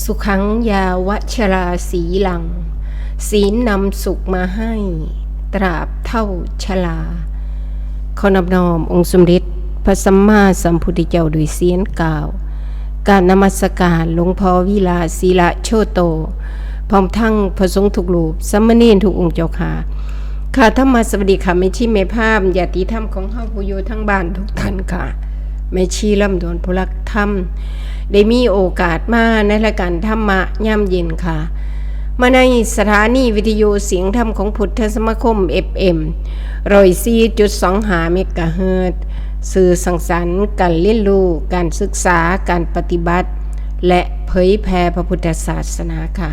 ສຸຂັງຍາວະຊະລາສີລັງ ສີນນຳສຸກມາໃຫ້ ຕາບເຖົ້າຊະລາ. ຂໍນອບນ້ອມອົງສົມເດັດພະສຳມາສຳພຸດທະເຈົ້າໂດຍສຽງກ່າວ. ກາບນະມັດສະການຫຼວງພໍ່ວິລາສີລະໂຊໂຕ ພ້ອມທັງພະສົງທຸກຮູບ, ສາມະເນນທຸກອົງເຈົ້າຂ້າ. ຂ້າທຳມະສະຫວັດດີຂ້າ ແມ່ຊີແມ່ພາມ ຍາດຕິທຳຂອງເຮົາຜູ້ຢູ່ທາງບ້ານທຸກທ່ານຂ້າ. ແມ່ຊີລຳດວນຜູ້ຮັກທຳ ໄດ້ມີໂອກາດມາໃນລາຍການທຳມະຍາມເຢັນຄ່ະ ມາໃນສະຖານີວິທະຍຸສຽງທຳຂອງພຸດທະສະມາຄົມ ເອຟເອັມ ຮ້ອຍສີ່ຈຸດສອງຫ້າ ເມກາເຮີດ ສື່ສັງສັນ, ການລຽນຮູ້, ການສຶກສາ, ການປະຕິບັດ ແລະ ເຜີຍແຜ່ພະພຸດທະສາສະໜາຄ່ະ.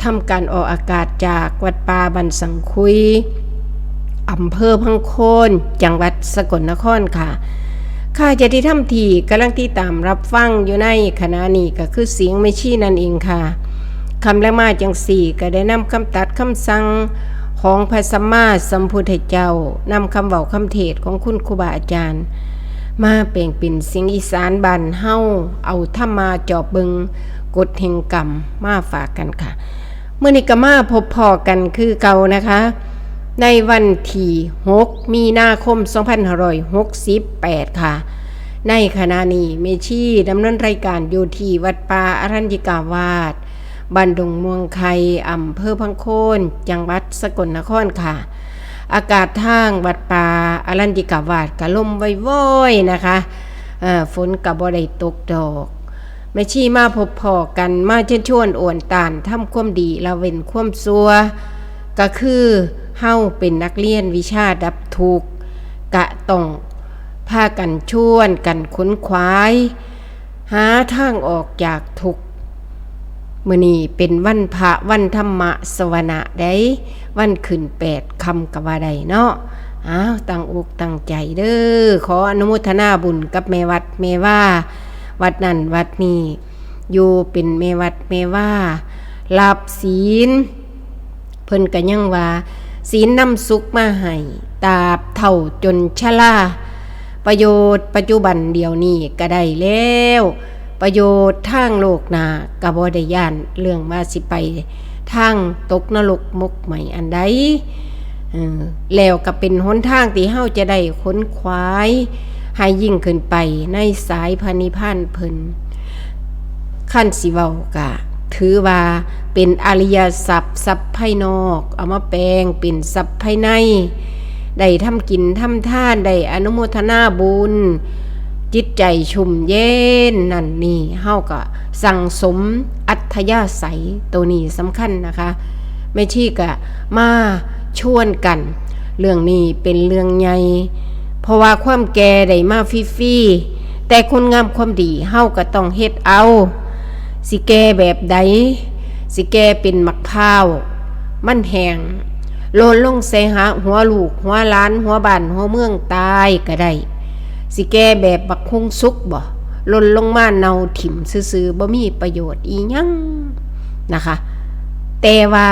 ທຳການອອກອາກາດຈາກວັດປ່າບ້ານສັງຄຸຍ ອຳເພີພັງໂຄນ ຈັງຫວັດສະກົນນະຄອນຄ່ະ. ຄ່າຍາດຕິທຳທີ່ກຳລັງຕິດຕາມຮັບຟັງຢູ່ໃນຂະນະນີ້ ກໍຄືສຽງແມ່ຊີນັ້ນເອງຄ່ະ. ຄ່ຳແລງມາຈັ່ງຊີ້ ກໍໄດ້ນຳຄຳຕັດຄຳສັ່ງຂອງພະສຳມາສຳພຸດທະເຈົ້າ, ນຳຄຳເວົ້າຄຳເທດຂອງຄຸນຄູບາອາຈານ ມາແປງເປັນສຽງອີສານບ້ານເຮົາ, ເອົາທຳມາຈອບເບິ່ງກົດແຫ່ງກຳມາຝາກກັນຄ່ະ. ມື້ນີ້ກໍມາພົບພໍ້ກັນຄືເກົ່າนะคะ ໃນວັນທີຫົກ ມີນາຄົມ ສອງພັນຫ້າຮ້ອຍຫົກສິບແປດ ຄ່ະ. ໃນຂະນະນີ້ ແມ່ຊີດຳເນີນລາຍການຢູ່ທີ່ວັດປ່າອະລັນຍິກາວາດ ບ້ານດົງມ່ວງໄຂ່ ອຳເພີພັງໂຄນ ຈັງຫວັດສະກົນນະຄອນຄ່ະ. ອາກາດທາງວັດປ່າອະລັນຍິກາວາດກະລົມວອຍໆ ນະຄະ, ເອີ ຝົນກະບໍ່ໄດ້ຕົກດອກ. ແມ່ຊີມາພົບພໍ້ກັນ, ມາເຊີນຊວນໂອນຕ້ານທຳຄວາມດີ ລະເວັ້ນຄວາມຊົ່ວ, ກະຄືເຮົາເປັນນັກຮຽນວິຊາດັບທຸກ, ກະຕ້ອງພາກັນຊວນກັນຂົນຂວາຍ ຫາທາງອອກຈາກທຸກ. ມື້ນີ້ເປັນວັນພະ ວັນທຳມະສະວະນະໃດ໋, ວັນຂຶ້ນແປດຄ່ຳກໍວ່າໄດ້ເນາະ. ອ້າວ, ຕັ້ງອົກຕັ້ງໃຈເດີ້. ຂໍອະນຸໂມທະນາບຸນກັບແມ່ວັດແມ່ວາ ວັດນັ້ນວັດນີ້, ຢູ່ເປັນແມ່ວັດແມ່ວາ, ຮັບສີນ. ເພິ່ນກໍຍັງວ່າ, ສີນນຳສຸກມາໃຫ້ ຕາບເຖົ້າຈົນຊະລາ. ປະໂຫຍດປັດຈຸບັນດຽວນີ້ກໍໄດ້ແລ້ວ, ປະໂຫຍດທາງໂລກໜ້າກໍບໍ່ໄດ້ຢ້ານເລື່ອງວ່າຊິໄປທາງຕົກນະລົກໝົກໄໝ້ອັນໃດ. ເອີ ແລ້ວກໍເປັນຫົນທາງທີ່ເຮົາຈະໄດ້ຂົນຂວາຍໃຫ້ຍິ່ງຂຶ້ນໄປໃນສາຍພະນິບພານເພິ່ນ. ຄັນຊິເວົ້າກະຖືວ່າເປັນອະລິຍະຊັບ, ຊັບພາຍນອກເອົາມາແປງເປັນຊັບພາຍໃນ, ໄດ້ທຳກິນທຳທານ, ໄດ້ອະນຸໂມທະນາບຸນ, ຈິດໃຈຊຸ່ມເຢັນນັ້ນນີ້, ເຮົາກໍສັ່ງສົມອັດທະຍາໄສ, ໂຕນີ້ສຳຄັນນະຄະ. ແມ່ຊີກະມາຊວນກັນ, ເລື່ອງນີ້ເປັນເລື່ອງໃຫຍ່, ເພາະວ່າຄວາມແກ່ໄດ້ມາຟຣີໆ, ແຕ່ຄຸນງາມຄວາມດີເຮົາກໍຕ້ອງເຮັດເອົາ. ຊິແກ່ແບບໃດ? ຊິແກ່ເປັນໝາກພ້າວ ມັນແຫ້ງ ຫຼົ່ນລົງໃສ່ຫາ ຫົວລູກ ຫົວຫຼານ ຫົວບ້ານ ຫົວເມືອງຕາຍກໍໄດ້. ຊິແກ່ແບບບັກຮຸ່ງສຸກບໍ? ຫຼົ່ນລົງມາເນົ່າຖິ້ມຊື່ໆ ບໍ່ມີປະໂຫຍດອີ່ຫຍັງນະຄະ. ແຕ່ວ່າ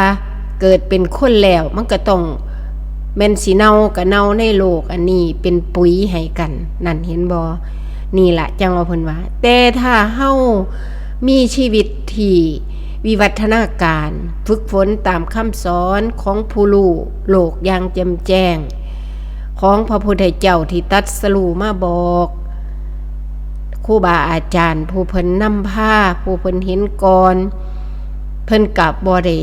ເກີດເປັນຄົນແລ້ວ ມັນກໍຕ້ອງແມ່ນຊິເນົ່າກໍເນົ່າໃນໂລກອັນນີ້ ເປັນປຸ໋ຍໃຫ້ກັນນັ້ນ ເຫັນບໍ່? ນີ້ລະ ຈັ່ງວ່າເພິ່ນວ່າ ແຕ່ຖ້າເຮົາມີຊີວິດທີ່ວິວັດທະນາການ ຝຶກຝົນຕາມຄຳສອນຂອງຜູ້ຮູ້ໂລກຢ່າງແຈ່ມແຈ້ງ ຂອງພະພຸດທະເຈົ້າທີ່ຕັດສະຮູ້ມາບອກ ຄູບາອາຈານຜູ້ເພິ່ນນຳພາ ຜູ້ເພິ່ນເຫັນກ່ອນ ເພິ່ນກະບໍ່ໄດ້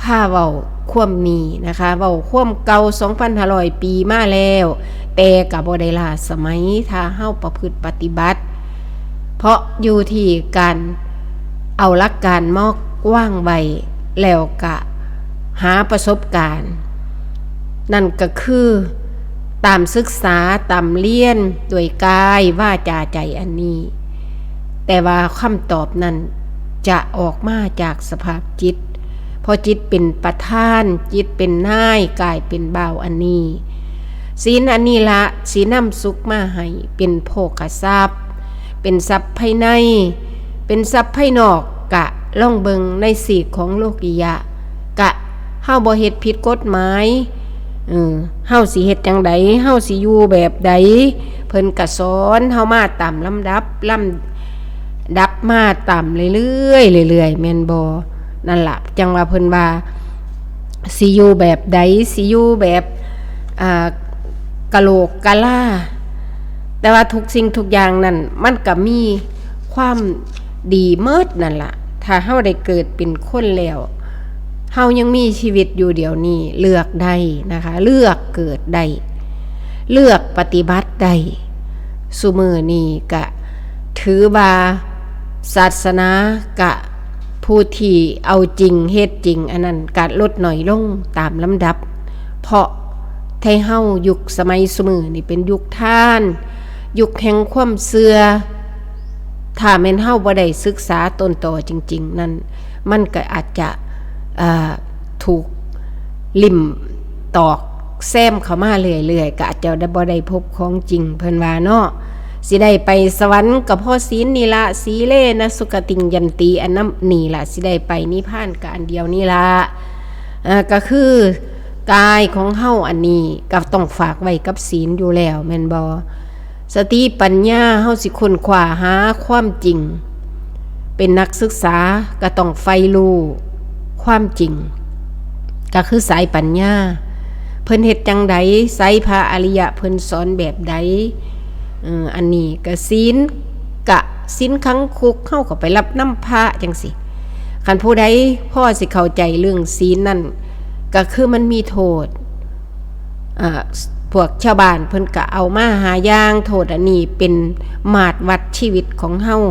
ພາເວົ້າຄວາມນີ້ນະຄະ, ເວົ້າຄວາມເກົ່າສອງພັນຫ້າຮ້ອຍປີມາແລ້ວ ແຕ່ກະບໍ່ໄດ້ລ້າສະໄໝ ຖ້າເຮົາປະພຶດປະຕິບັດ, ເພາະຢູ່ທີ່ການເອົາຫຼັກການມາວາງໄວ້ ແລ້ວກະຫາປະສົບການ ນັ້ນກະຄື ຕາມສຶກສາ ຕາມຮຽນ ດ້ວຍກາຍ ວາຈາ ໃຈ ອັນນີ້, ແຕ່ວ່າຄຳຕອບນັ້ນຈະອອກມາຈາກສະພາບຈິດ, ເພາະຈິດເປັນປະທານ, ຈິດເປັນນາຍ, ກາຍເປັນບ່າວອັນນີ້. ສິນອັນນີ້ລະ ຊິນຳສຸກມາໃຫ້ ເປັນໂພຄະຊັບ, ເປັນຊັບພາຍໃນ, ເປັນຊັບພາຍນອກ, ກະລອງເບິ່ງໃນສີກຂອງໂລກິຍະ. ກະເຮົາບໍ່ເຮັດຜິດກົດໝາຍ, ເອີ ເຮົາຊິເຮັດຈັ່ງໃດ, ເຮົາຊິຢູ່ແບບໃດ, ເພິ່ນກະສອນເຮົາມາຕາມລຳດັບ ລຳ ດັບມາຕາມເລື້ອຍໆ ເລື້ອຍໆ ແມ່ນບໍ່? ນັ້ນລະ ຈັ່ງວ່າເພິ່ນວ່າ ຊິຢູ່ແບບໃດ ຊິຢູ່ແບບ ອ່າ ກະໂຫຼກກະລາ ແຕ່ວ່າທຸກສິ່ງທຸກຢ່າງນັ້ນ ມັນກະມີຄວາມດີໝົດນັ້ນລະ. ຖ້າເຮົາໄດ້ເກີດເປັນຄົນແລ້ວ ເຮົາຍັງມີຊີວິດຢູ່ດຽວນີ້ ເລືອກໄດ້ນະຄະ ເລືອກເກີດໄດ້ ເລືອກປະຕິບັດໄດ້. ຊຸມື້ນີ້ກະຖືວ່າສາສະໜາກະ ຜູ້ທີ່ເອົາຈິງເຮັດຈິງອັນນັ້ນກະລົດໜ້ອຍລົງຕາມລຳດັບ ເພາະໄທເຮົາຍຸກສະໄໝຊຸມື້ນີ້ເປັນຍຸກທານ ຍຸກແຫ່ງຄວາມເຊື່ອ. ຖ້າແມ່ນເຮົາບໍ່ໄດ້ສຶກສາຕົ້ນຕໍຈິງໆນັ້ນ ມັນກະອາດຈະ ເອີ ຖືກ ຫຼິ້ມຕອກແຊມເຂົ້າມາເລື້ອຍໆ ກໍອາດຈະໄດ້ ບໍ່ໄດ້ພົບຂອງຈິງ ເພິ່ນວ່າເນາະ. ຊິໄດ້ໄປສະຫວັນກໍເພາະສິນນີ້ລະ, ສີເລນະສຸຄະຕິງຍັນຕິ, ອັນນັ້ນນີ້ລະ ຊິໄດ້ໄປນິບພານກໍອັນດຽວນີ້ລະ. ເອີ ກໍຄືກາຍຂອງເຮົາອັນນີ້ກໍຕ້ອງຝາກໄວ້ກັບສິນຢູ່ແລ້ວ ແມ່ນບໍ່? ສະຕິປັນຍາ ເຮົາຊິຄົ້ນຄວ້າຫາຄວາມຈິງ, ເປັນນັກສຶກສາກໍຕ້ອງໃຝ່ຮູ້ຄວາມຈິງ ກໍຄືສາຍປັນຍາ ເພິ່ນເຮັດຈັ່ງໃດ, ໃສພະອະລິຍະເພິ່ນສອນແບບໃດ. ເອີ ອັນນີ້ກໍສິນ ກະສິນຂັງຄຸກ ເຮົາກໍໄປຮັບນຳພະຈັ່ງຊີ້. ຄັນຜູ້ໃດພໍຊິເຂົ້າໃຈເລື່ອງສິນນັ້ນ ກໍຄືມັນມີໂທດ ເອີ ພວກຊາວບ້ານເພິ່ນກະເອົາມາຫ້າຢ່າງ, ໂທດອັນນີ້ເປັນມາດວັດຊີວິດຂອງເຮົາ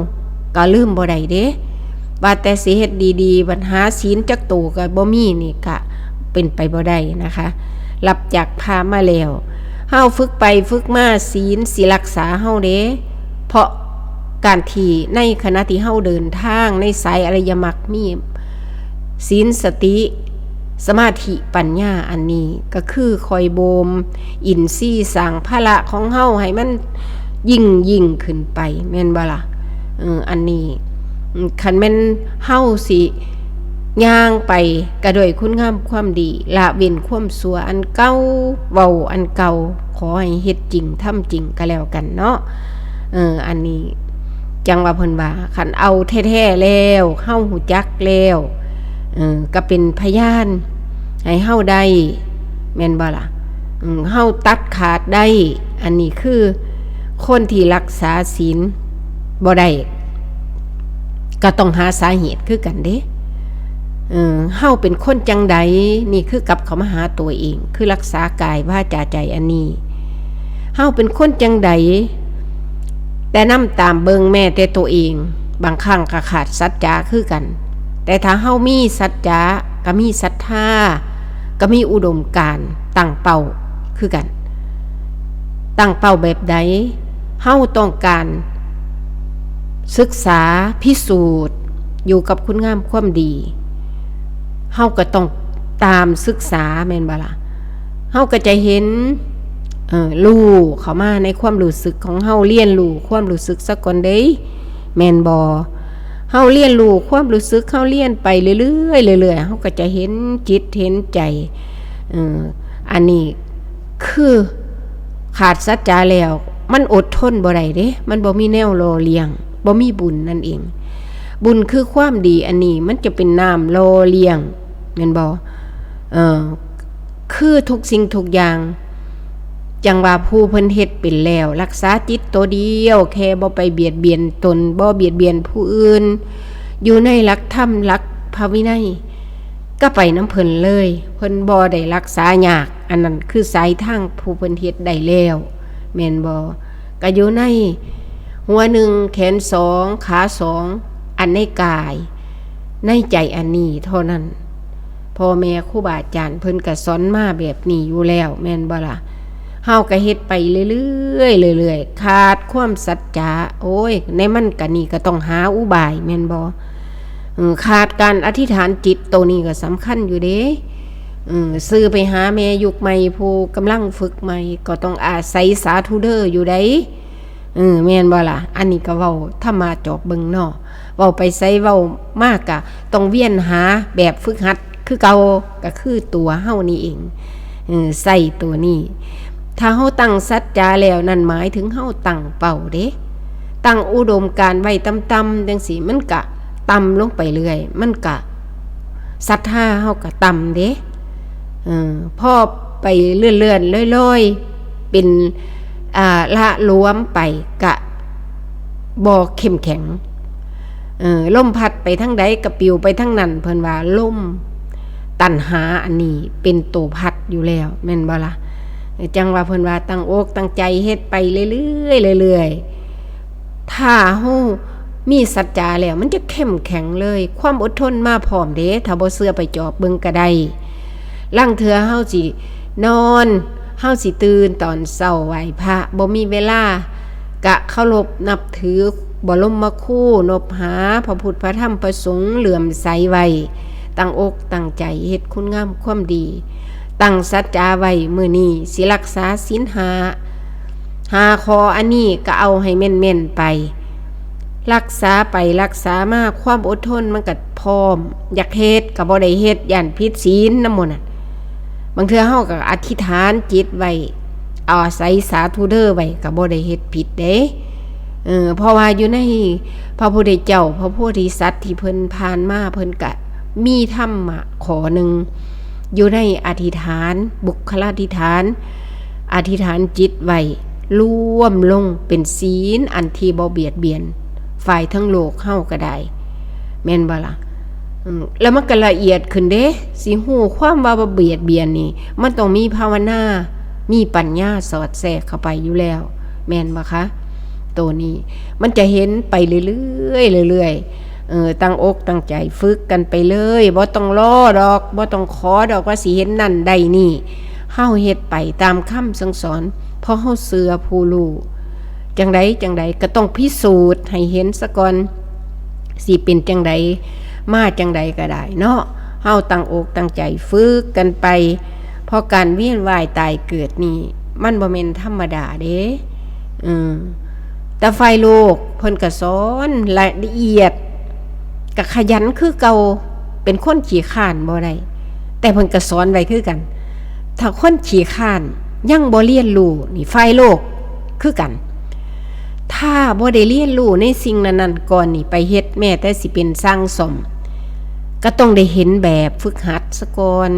ກະລືມບໍ່ໄດ້ເດ້. ວ່າແຕ່ຊິເຮັດດີໆ ບັດຫາສິນຈັກໂຕກະບໍ່ມີນີ້ກະເປັນໄປບໍ່ໄດ້ນະຄະ. ຮັບຈາກພະມາແລ້ວ ເຮົາຝຶກໄປຝຶກມາ ສິນຊິຮັກສາເຮົາເດ້. ເພາະການທີ່ໃນຂະນະທີ່ເຮົາເດີນທາງໃນສາຍອະລິຍະມັກ ມີສິນ ສະຕິ ສະມາທິ ປັນຍາ ອັນນີ້ກໍຄືຄອຍບົ່ມອິນຊີ ສ້າງພະລະຂອງເຮົາໃຫ້ມັນຍິ່ງໆຂຶ້ນໄປ ແມ່ນບໍ່ລະ? ເອີ ອັນນີ້ ຄັນແມ່ນເຮົາຊິຍ່າງໄປກໍດ້ວຍຄຸນງາມຄວາມດີ ລະເວັ້ນຄວາມຊົ່ວອັນເກົ່າ ເວົ້າອັນເກົ່າ ຂໍໃຫ້ເຮັດຈິງທຳຈິງກໍແລ້ວກັນເນາະ. ເອີ ອັນນີ້ຈັ່ງວ່າເພິ່ນວ່າ ຄັນເອົາແທ້ໆແລ້ວ ເຮົາຮູ້ຈັກແລ້ວ ເອີ ກໍເປັນພະຍານໃຫ້ເຮົາໄດ້ ແມ່ນບໍ່ລະ? ເອີ ເຮົາຕັດຂາດໄດ້ ອັນນີ້ຄືຄົນທີ່ຮັກສາສິນບໍ່ໄດ້ ກໍຕ້ອງຫາສາເຫດຄືກັນເດ້. ເອີ ເຮົາເປັນຄົນຈັ່ງໃດ ນີ້ຄືກັບເຂົ້າມາຫາຕົວເອງ ຄືຮັກສາກາຍ ວາຈາ ໃຈອັນນີ້. ເຮົາເປັນຄົນຈັ່ງໃດ ແຕ່ນຳຕາມເບິ່ງແມ້ແຕ່ຕົວເອງ ບາງຄັ້ງກໍຂາດສັດຈະຄືກັນ. ແຕ່ຖ້າເຮົາມີສັດຈະ ກໍມີສັດທາ ກໍມີອຸດົມການ ຕັ້ງເປົ້າຄືກັນ. ຕັ້ງເປົ້າແບບໃດ? ເຮົາຕ້ອງການສຶກສາ ພິສູດ ຢູ່ກັບຄຸນງາມຄວາມດີ ເຮົາກໍຕ້ອງຕາມສຶກສາ ແມ່ນບໍ່ລະ? ເຮົາກໍຈະເຫັນ ເອີ ຮູ້ເຂົ້າມາໃນຄວາມຮູ້ສຶກຂອງເຮົາ ລຽນຮູ້ຄວາມຮູ້ສຶກສາກ່ອນເດ້ ແມ່ນບໍ່? ເຮົາລຽນຮູ້ຄວາມຮູ້ສຶກ ເຮົາລຽນໄປເລື້ອຍໆ ເລື້ອຍໆ ເຮົາກໍຈະເຫັນຈິດເຫັນໃຈ. ເອີ ອັນນີ້ຄືຂາດສັດຈະແລ້ວ ມັນອົດທົນບໍ່ໄດ້ເດ້ ມັນບໍ່ມີແນວຫຼໍ່ລ້ຽງ ບໍ່ມີບຸນນັ້ນເອງ. ບຸນຄືຄວາມດີ ອັນນີ້ມັນຈະເປັນນ້ຳຫຼໍ່ລ້ຽງ ແມ່ນບໍ່? ເອີ ຄືທຸກສິ່ງທຸກຢ່າງ ຈັ່ງວ່າຜູ້ເພິ່ນເຮັດເປັນແລ້ວ ຮັກສາຈິດໂຕດຽວ ແຄ່ບໍ່ໄປບຽດບຽນຕົນ ບໍ່ບຽດບຽນຜູ້ອື່ນ ຢູ່ໃນຫຼັກທຳ ຫຼັກພະວິໄນ ກໍໄປນຳເພິ່ນເລີຍ ເພິ່ນບໍ່ໄດ້ຮັກສາຍາກ. ອັນນັ້ນຄືສາຍທາງຜູ້ເພິ່ນເຮັດໄດ້ແລ້ວ ແມ່ນບໍ່? ກໍຢູ່ໃນຫົວໜຶ່ງ ແຂນສອງ ຂາສອງ ອັນໃນກາຍ ໃນໃຈອັນນີ້ເທົ່ານັ້ນ. ພໍ່ແມ່ຄູບາອາຈານເພິ່ນກໍສອນມາແບບນີ້ຢູ່ແລ້ວ ແມ່ນບໍ່ລະ? ເຮົາກໍເຮັດໄປເລື້ອຍໆ ເລື້ອຍໆ ຂາດຄວາມສັດຈະ ໂອ້ຍ ໃນມັນກະນີ້ກໍຕ້ອງຫາອຸບາຍ ແມ່ນບໍ່? ເອີ ຂາດການອະທິຖານຈິດ ໂຕນີ້ກໍສຳຄັນຢູ່ເດ້. ເອີ ສື່ໄປຫາແມ່ຍຸກໃໝ່ ຜູ້ກຳລັງຝຶກໃໝ່ ກໍຕ້ອງອາໄສສາທຸເດີຢູ່ໃດ. ເອີ ແມ່ນບໍ່ລະ? ອັນນີ້ກໍເວົ້າທຳມະຈອກເບິ່ງເນາະ ເວົ້າໄປໃສເວົ້າມາກະຕ້ອງວຽນຫາແບບຝຶກຫັດຄືເກົ່າ ກໍຄືຕົວເຮົານີ້ເອງ. ເອີ ໃສ່ຕົວນີ້ ຖ້າເຮົາຕັ້ງສັດຈະແລ້ວ ນັ້ນໝາຍເຖິງເຮົາຕັ້ງເປົ້າເດ້. ຕັ້ງອຸດົມການໄວ້ຕ່ຳໆ ຈັ່ງຊີ້ ມັນກະຕ່ຳລົງໄປເລື້ອຍ ມັນກະ ສັດທາເຮົາກະຕ່ຳເດ້. ເອີ ພໍໄປເລື່ອນໆ ລອຍໆ ເປັນ ອ່າ ລະຫຼວມໄປ ກະບໍ່ເຂັ້ມແຂງ. ເອີ ລົມພັດໄປທາງໃດກະປິວໄປທາງນັ້ນ ເພິ່ນວ່າລົມຕັນຫາອັນນີ້ເປັນໂຕພັດຢູ່ແລ້ວ ແມ່ນບໍ່ລະ? ຈັ່ງວ່າເພິ່ນວ່າຕັ້ງອົກຕັ້ງໃຈເຮັດໄປເລື້ອຍໆ ເລື້ອຍໆ ຖ້າເຮົາມີສັດຈາແລ້ວ ມັນຈະເຂັ້ມແຂງເລີຍ. ຄວາມອົດທົນມາພ້ອມເດ້ ຖ້າບໍ່ເຊື່ອໄປຈອບເບິ່ງກະໄດ້. ລາງເທື່ອເຮົາຊິນອນ ເຮົາຊິຕື່ນຕອນເຊົ້າໄຫວ້ພະ ບໍ່ມີເວລາ ກະເຄົາລົບນັບຖືບໍລົມມະຄູ ນົບຫາພະພຸດ ພະທຳ ພະສົງ ເຫຼື້ອມໃສໄວ້ ຕັ້ງອົກຕັ້ງໃຈເຮັດຄຸນງາມຄວາມດີ ຕັ້ງສັດຈາໄວ້ ມື້ນີ້ຊິລັກສາສິນຫ້າ ຫ້າຂໍ້ອັນນີ້ກະເອົາໃຫ້ແມ່ນໆໄປ ລັກສາໄປລັກສາມາ ຄວາມອົດທົນມັນກະພ້ອມ ຢາກເຮັດກະບໍ່ໄດ້ເຮັດ ຢ້ານຜິດສິນນຳໝູ່ນັ້ນ. ບາງເທື່ອເຮົາກະອະທິຖານຈິດໄວ້ ເອົາອາໄສສາທຸເດີໄວ້ ກະບໍ່ໄດ້ເຮັດຜິດເດ້. ເອີ ເພາະວ່າຢູ່ໃນພະພຸດທະເຈົ້າ ພະໂພທິສັດທີ່ເພິ່ນຜ່ານມາ ເພິ່ນກະມີທຳມະຂໍ້ໜຶ່ງ ຢູ່ໃນອະທິຖານ ບຸກຄະລາທິຖານ ອະທິຖານຈິດໄວ້ ລວມລົງເປັນສິນອັນທີ່ບໍ່ບຽດບຽນ ຝ່າຍທັງໂລກເຮົາກະໄດ້ ແມ່ນບໍ່ລະ? ອືມ ແລ້ວມັນກະລະອຽດຂຶ້ນເດ້ ຊິຮູ້ຄວາມວ່າບໍ່ບຽດບຽນນີ້ ມັນຕ້ອງມີພາວະນາ ມີປັນຍາສອດແຊກເຂົ້າໄປຢູ່ແລ້ວ ແມ່ນບໍ່ຄະ? ໂຕນີ້ມັນຈະເຫັນໄປເລື້ອຍໆ ເລື້ອຍໆ ເອີ ຕັ້ງອົກຕັ້ງໃຈຝຶກກັນໄປເລີຍ ບໍ່ຕ້ອງລໍດອກ ບໍ່ຕ້ອງຂໍດອກວ່າຊິເຫັນນັ້ນໄດ້ນີ້ ເຮົາເຮັດໄປຕາມຄຳສັ່ງສອນ ເພາະເຮົາເຊື່ອຜູ້ຮູ້. ຈັ່ງໃດຈັ່ງໃດກະຕ້ອງພິສູດໃຫ້ເຫັນສາກ່ອນ ຊິເປັນຈັ່ງໃດ ມາຈັ່ງໃດກະໄດ້ເນາະ ເຮົາຕັ້ງອົກຕັ້ງໃຈຝຶກກັນໄປ ເພາະການວຽນວ່າຍຕາຍເກີດນີ້ ມັນບໍ່ແມ່ນທຳມະດາເດ້. ເອີ ແຕ່ຝ່າຍໂລກເພິ່ນກະສອນລະອຽດ ກະຂະຫຍັນຄືເກົ່າ ເປັນຄົນຂີ້ຄ້ານບໍ່ໄດ້ ແຕ່ເພິ່ນກະສອນໄວ້ຄືກັນ. ຖ້າຄົນຂີ້ຄ້ານຍັງບໍ່ຮຽນຮູ້ນີ້ ຝ່າຍໂລກຄືກັນ ຖ້າບໍ່ໄດ້ຮຽນຮູ້ໃນສິ່ງນັ້ນໆກ່ອນນີ້ ໄປເຮັດ ແມ້ແຕ່ຊິເປັນຊ່າງສ້ອມ ກະຕ້ອງໄດ້ເຫັນແບບຝຶກຫັດສາກ່ອນ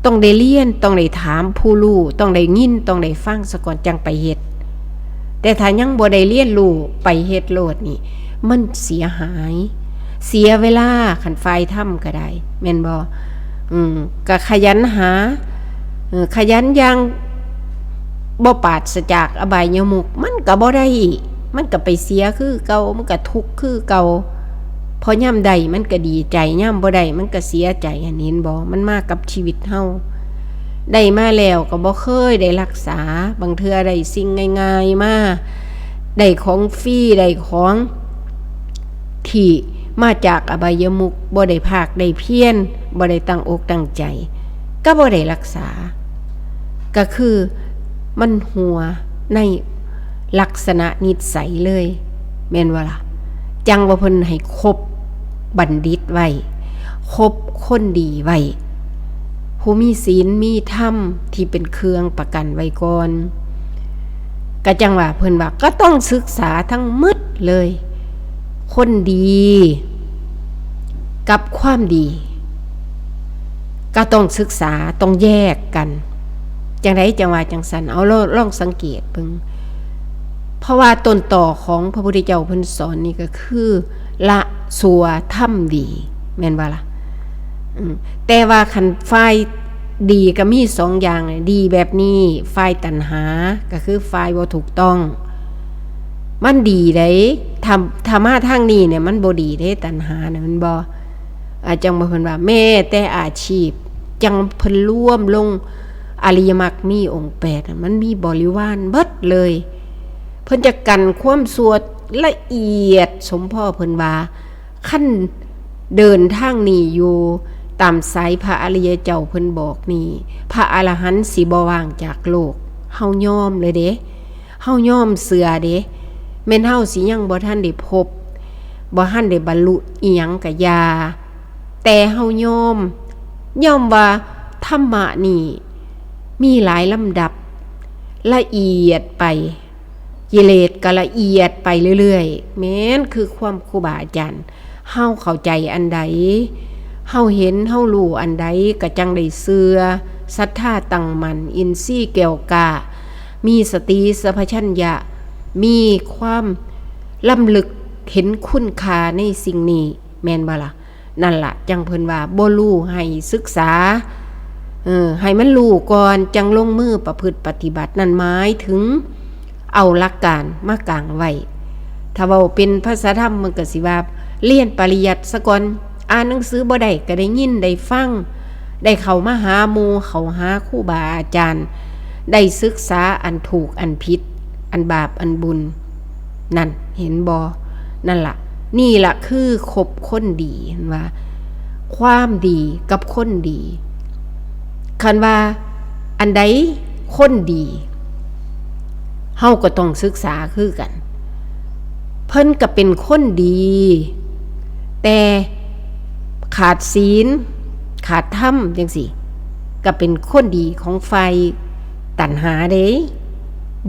ຕ້ອງໄດ້ຮຽນ ຕ້ອງໄດ້ຖາມຜູ້ຮູ້ ຕ້ອງໄດ້ຍິນ ຕ້ອງໄດ້ຟັງສາກ່ອນ ຈັ່ງໄປເຮັດ. ແຕ່ຖ້າຍັງບໍ່ໄດ້ຮຽນຮູ້ ໄປເຮັດໂລດນີ້ ມັນເສຍຫາຍ ເສຍເວລາ ຄັນຝ່າຍທຳກະໄດ້ ແມ່ນບໍ່? ອືມ ກະຂະຫຍັນຫາ ເອີ ຂະຫຍັນຢ່າງບໍ່ປາສະຈາກອະບາຍຍະມຸກ ມັນກະບໍ່ໄດ້ ມັນກະໄປເສຍຄືເກົ່າ ມັນກະທຸກຄືເກົ່າ. ເພາະຍາມໄດ້ມັນກະດີໃຈ ຍາມບໍ່ໄດ້ມັນກະເສຍໃຈ ຫັ້ນເຫັນບໍ່? ມັນມາກັບຊີວິດເຮົາ ໄດ້ມາແລ້ວກະບໍ່ເຄີຍໄດ້ຮັກສາ ບາງເທື່ອໄດ້ສິ່ງງ່າຍໆມາ ໄດ້ຂອງຟຣີ ໄດ້ຂອງທີ່ມາຈາກອະບາຍຍະມຸກ ບໍ່ໄດ້ພາກໄດ້ພຽນ ບໍ່ໄດ້ຕັ້ງອົກຕັ້ງໃຈ ກະບໍ່ໄດ້ຮັກສາ ກະຄືມັນຮົ່ວໃນ ລັກສະນະນິດໄສເລີຍ ແມ່ນບໍ່ລະ? ຈັ່ງວ່າເພິ່ນໃຫ້ຄົບບັນດິດໄວ້ ຄົບຄົນດີໄວ້ ຜູ້ມີສິນມີທຳທີ່ເປັນເຄື່ອງປະກັນໄວ້ກ່ອນ. ກະຈັ່ງວ່າເພິ່ນວ່າ ກະຕ້ອງສຶກສາທັງໝົດເລີຍ ຄົນດີກັບຄວາມດີ ກະຕ້ອງສຶກສາ ຕ້ອງແຍກກັນ. ຈັ່ງໃດຈັ່ງວ່າຈັ່ງຊັ້ນ? ເອົາ ລອງ ລອງສັງເກດເບິ່ງ ເພາະວ່າຕົ້ນຕໍຂອງພະພຸດທະເຈົ້າເພິ່ນສອນນີ້ກະຄື ລະຊົ່ວທຳດີ ແມ່ນບໍ່ລະ? ອືມ ແຕ່ວ່າຄັນຝ່າຍດີກະມີສອງຢ່າງ ດີແບບນີ້ ຝ່າຍຕັນຫາ ກະຄືຝ່າຍບໍ່ຖືກຕ້ອງ ມັນດີໃດ໋ ຖ້າ ຖ້າມາທາງນີ້ນີ້ມັນບໍ່ດີເດ້ ຕັນຫານະ ແມ່ນບໍ່? ອາ ຈັ່ງວ່າເພິ່ນວ່າ ແມ້ແຕ່ອາຊີບ ຈັ່ງເພິ່ນລວມລົງອະລິຍະມັກມີອົງແປດ ມັນມີບໍລິວານເບິດເລີຍ ເພິ່ນຈະກັນຄວາມຊົ່ວລະອຽດສົມພໍ ເພິ່ນວ່າ ຄັນເດີນທາງນີ້ຢູ່ຕາມສາຍພະອະລິຍະເຈົ້າເພິ່ນບອກນີ້ ພະອະລະຫັນຊິບໍ່ວ່າງຈາກໂລກ ເຮົາຍອມເລີຍເດ້ ເຮົາຍອມເຊື່ອເດ້ ແມ່ນເຮົາຊິຍັງບໍ່ທັນໄດ້ພົບ ບໍ່ທັນໄດ້ບັນລຸອີ່ຫຍັງກະຢ່າ ແຕ່ເຮົາຍອມ ຍອມວ່າທຳມະນີ້ມີຫຼາຍລຳດັບ ລະອຽດໄປ ກິເລດກໍລະອຽດໄປເລື້ອຍໆ. ແມ່ນຄືຄວາມຄູບາອາຈານ ເຮົາເຂົ້າໃຈອັນໃດ ເຮົາເຫັນ ເຮົາຮູ້ອັນໃດ ກໍຈັ່ງໄດ້ເຊື່ອ ສັດທາຕັ້ງໝັ້ນ ອິນຊີແກ່ວກ້າ ມີສະຕິສຳປະຊັນຍະ ມີຄວາມລຳລຶກເຫັນຄຸນຄ່າໃນສິ່ງນີ້ ແມ່ນບໍ່ລະ? ນັ້ນລະ ຈັ່ງເພິ່ນວ່າບໍ່ຮູ້ໃຫ້ສຶກສາ ເອີ ໃຫ້ມັນຮູ້ກ່ອນ ຈັ່ງລົງມືປະພຶດປະຕິບັດ. ນັ້ນໝາຍເຖິງເອົາຫຼັກການມາກາງໄວ້. ຖ້າເວົ້າເປັນພາສາທຳ ມັນກໍຊິວ່າ ຮຽນປະລິຍັດສາກ່ອນ ອ່ານໜັງສືບໍ່ໄດ້ ກໍໄດ້ຍິນໄດ້ຟັງ ໄດ້ເຂົ້າມາຫາໝູ່ ເຂົ້າຫາຄູບາອາຈານ ໄດ້ສຶກສາອັນຖືກອັນຜິດ ອັນບາບອັນບຸນ. ນັ້ນ ເຫັນບໍ່? ນັ້ນລະ ນີ້ລະຄືຄົບຄົນດີ. ເຫັນວ່າ ຄວາມດີກັບຄົນດີ ຄັນວ່າອັນໃດຄົນດີ ເຮົາກໍຕ້ອງສຶກສາຄືກັນ. ເພິ່ນກໍເປັນຄົນດີ ແຕ່ຂາດສິນ ຂາດທຳ ຈັ່ງຊີ້ ກໍເປັນຄົນດີຂອງຝ່າຍຕັນຫາເດ້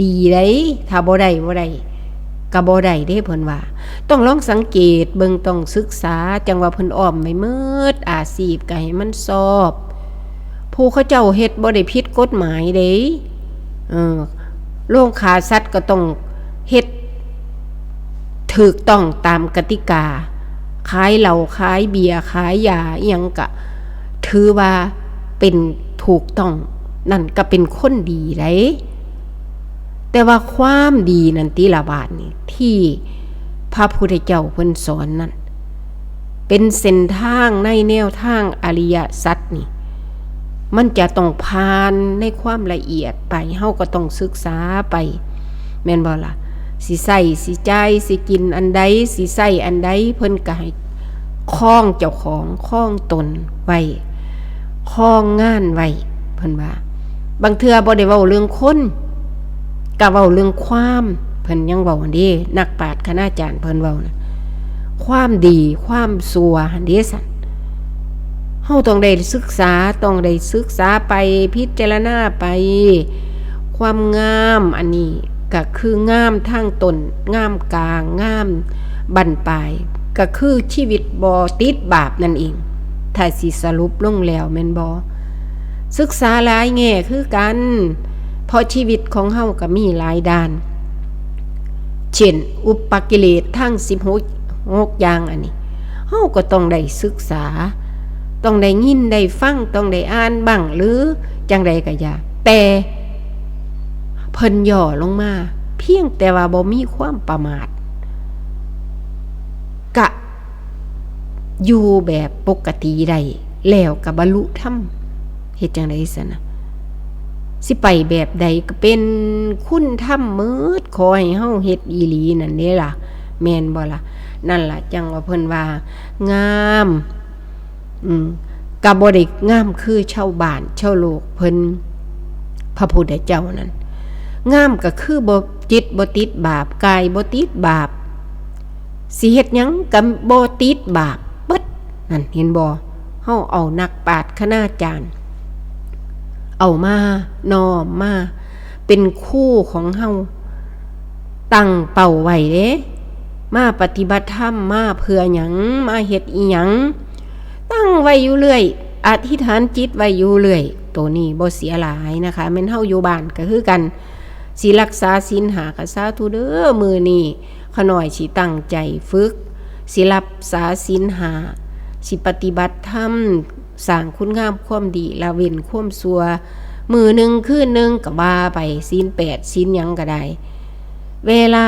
ດີເດ້. ຖ້າບໍ່ໄດ້ ບໍ່ໄດ້ ກໍບໍ່ໄດ້ເດ້ ເພິ່ນວ່າ. ຕ້ອງລອງສັງເກດເບິ່ງ ຕ້ອງສຶກສາ. ຈັ່ງວ່າເພິ່ນອ້ອມໄວ້ໝົດ ອາຊີບກໍໃຫ້ມັນຊອບ ຜູ້ເຂົາເຈົ້າເຮັດບໍ່ໄດ້ຜິດກົດໝາຍເດ້. ເອີ ໂລງຂ້າສັດກໍຕ້ອງເຮັດຖືກຕ້ອງຕາມກະຕິກາ. ຂາຍເຫຼົ້າ ຂາຍເບຍ ຂາຍຢາ ອີ່ຫຍັງກະຖືວ່າເປັນຖືກຕ້ອງ ນັ້ນກະເປັນຄົນດີໃດ. ແຕ່ວ່າຄວາມດີນັ້ນຕິລະບາດນີ້ ທີ່ພະພຸດທະເຈົ້າເພິ່ນສອນນັ້ນ ເປັນເສັ້ນທາງໃນແນວທາງອະລິຍະສັດນີ້ ມັນຈະຕ້ອງຜ່ານໃນຄວາມລະອຽດໄປ ເຮົາກໍຕ້ອງສຶກສາໄປ ແມ່ນບໍ່ລະ? ຊິໃຊ້ ຊິຈ່າຍ ຊິກິນອັນໃດ ຊິໃຊ້ອັນໃດ ເພິ່ນກໍໃຫ້ຄອງເຈົ້າຂອງ ຄອງຕົນໄວ້ ຄອງງານໄວ້ ເພິ່ນວ່າ. ບາງເທື່ອບໍ່ໄດ້ເວົ້າເລື່ອງຄົນ ກະເວົ້າເລື່ອງຄວາມ ເພິ່ນຍັງເວົ້າເດ້ ນັກປາດຄະນາຈານເພິ່ນເວົ້ານະ ຄວາມດີຄວາມຊົ່ວຫັ້ນເດ້ຊັ້ນ. ເຮົາຕ້ອງໄດ້ສຶກສາ ຕ້ອງໄດ້ສຶກສາໄປ ພິຈາລະນາໄປ. ຄວາມງາມອັນນີ້ກະຄືງາມທາງຕົ້ນ ງາມກາງ ງາມບັ້ນປາຍ ກະຄືຊີວິດບໍ່ຕິດບາບນັ້ນເອງ ຖ້າຊິສະຫຼຸບລົງແລ້ວແມ່ນບໍ່? ສຶກສາຫຼາຍແງ່ຄືກັນ ເພາະຊີວິດຂອງເຮົາກໍມີຫຼາຍດ້ານ ເຊັ່ນ ອຸປະກິເລດທັງສິບຫົກ ຫົກຢ່າງອັນນີ້ ເຮົາກໍຕ້ອງໄດ້ສຶກສາ ຕ້ອງໄດ້ຍິນໄດ້ຟັງ ຕ້ອງໄດ້ອ່ານບ້າງ ຫຼື ຈັ່ງໃດກໍຢ່າ ແຕ່ເພິ່ນຫຍໍ້ລົງມາ ພຽງແຕ່ວ່າບໍ່ມີຄວາມປະໝາດ ກະຢູ່ແບບປົກກະຕິໄດ້ ແລ້ວກະບັນລຸທຳ. ເຮັດຈັ່ງໃດຊັ້ນນະ? ຊິໄປແບບໃດກະເປັນຄຸນທຳໝົດ ຂໍໃຫ້ເຮົາເຮັດອີ່ຫຼີນັ້ນເດ້ລະ ແມ່ນບໍ່ລະ? ນັ້ນລະ ຈັ່ງວ່າເພິ່ນວ່າງາມ ອືມ ກະບໍ່ໄດ້ງາມຄືຊາວບ້ານຊາວໂລກເພິ່ນ ພະພຸດທະເຈົ້ານັ້ນ ງາມກະຄືບໍ່ ຈິດບໍ່ຕິດບາບ ກາຍບໍ່ຕິດບາບ ຊິເຮັດຫຍັງກະບໍ່ຕິດບາບເບິດ ນັ້ນ ເຫັນບໍ່? ເຮົາເອົານັກປາດຄະນາຈານ ເອົາມາ ນ້ອມມາເປັນຄູຂອງເຮົາ ຕັ້ງເປົ້າໄວ້ເດ້ ມາປະຕິບັດທຳ ມາເພື່ອຫຍັງ? ມາເຮັດອີ່ຫຍັງ? ຕັ້ງໄວ້ຢູ່ເລື້ອຍ ອະທິຖານຈິດໄວ້ຢູ່ເລື້ອຍ ໂຕນີ້ບໍ່ເສຍຫຼາຍນະຄະ. ແມ່ນເຮົາຢູ່ບ້ານກະຄືກັນ ຊິລັກສາສິນຫ້າກະສາທຸເດີ້ ມື້ນີ້ຂ້ານ້ອຍຊິຕັ້ງໃຈຝຶກ ຊິລັກສາສິນຫ້າ ຊິປະຕິບັດທຳ ສ້າງຄຸນງາມຄວາມດີ ລະເວັ້ນຄວາມຊົ່ວ ມື້ໜຶ່ງຄືນໜຶ່ງກະວ່າໄປ ສິນແປດ ສິນຫຍັງກະໄດ້ ເວລາ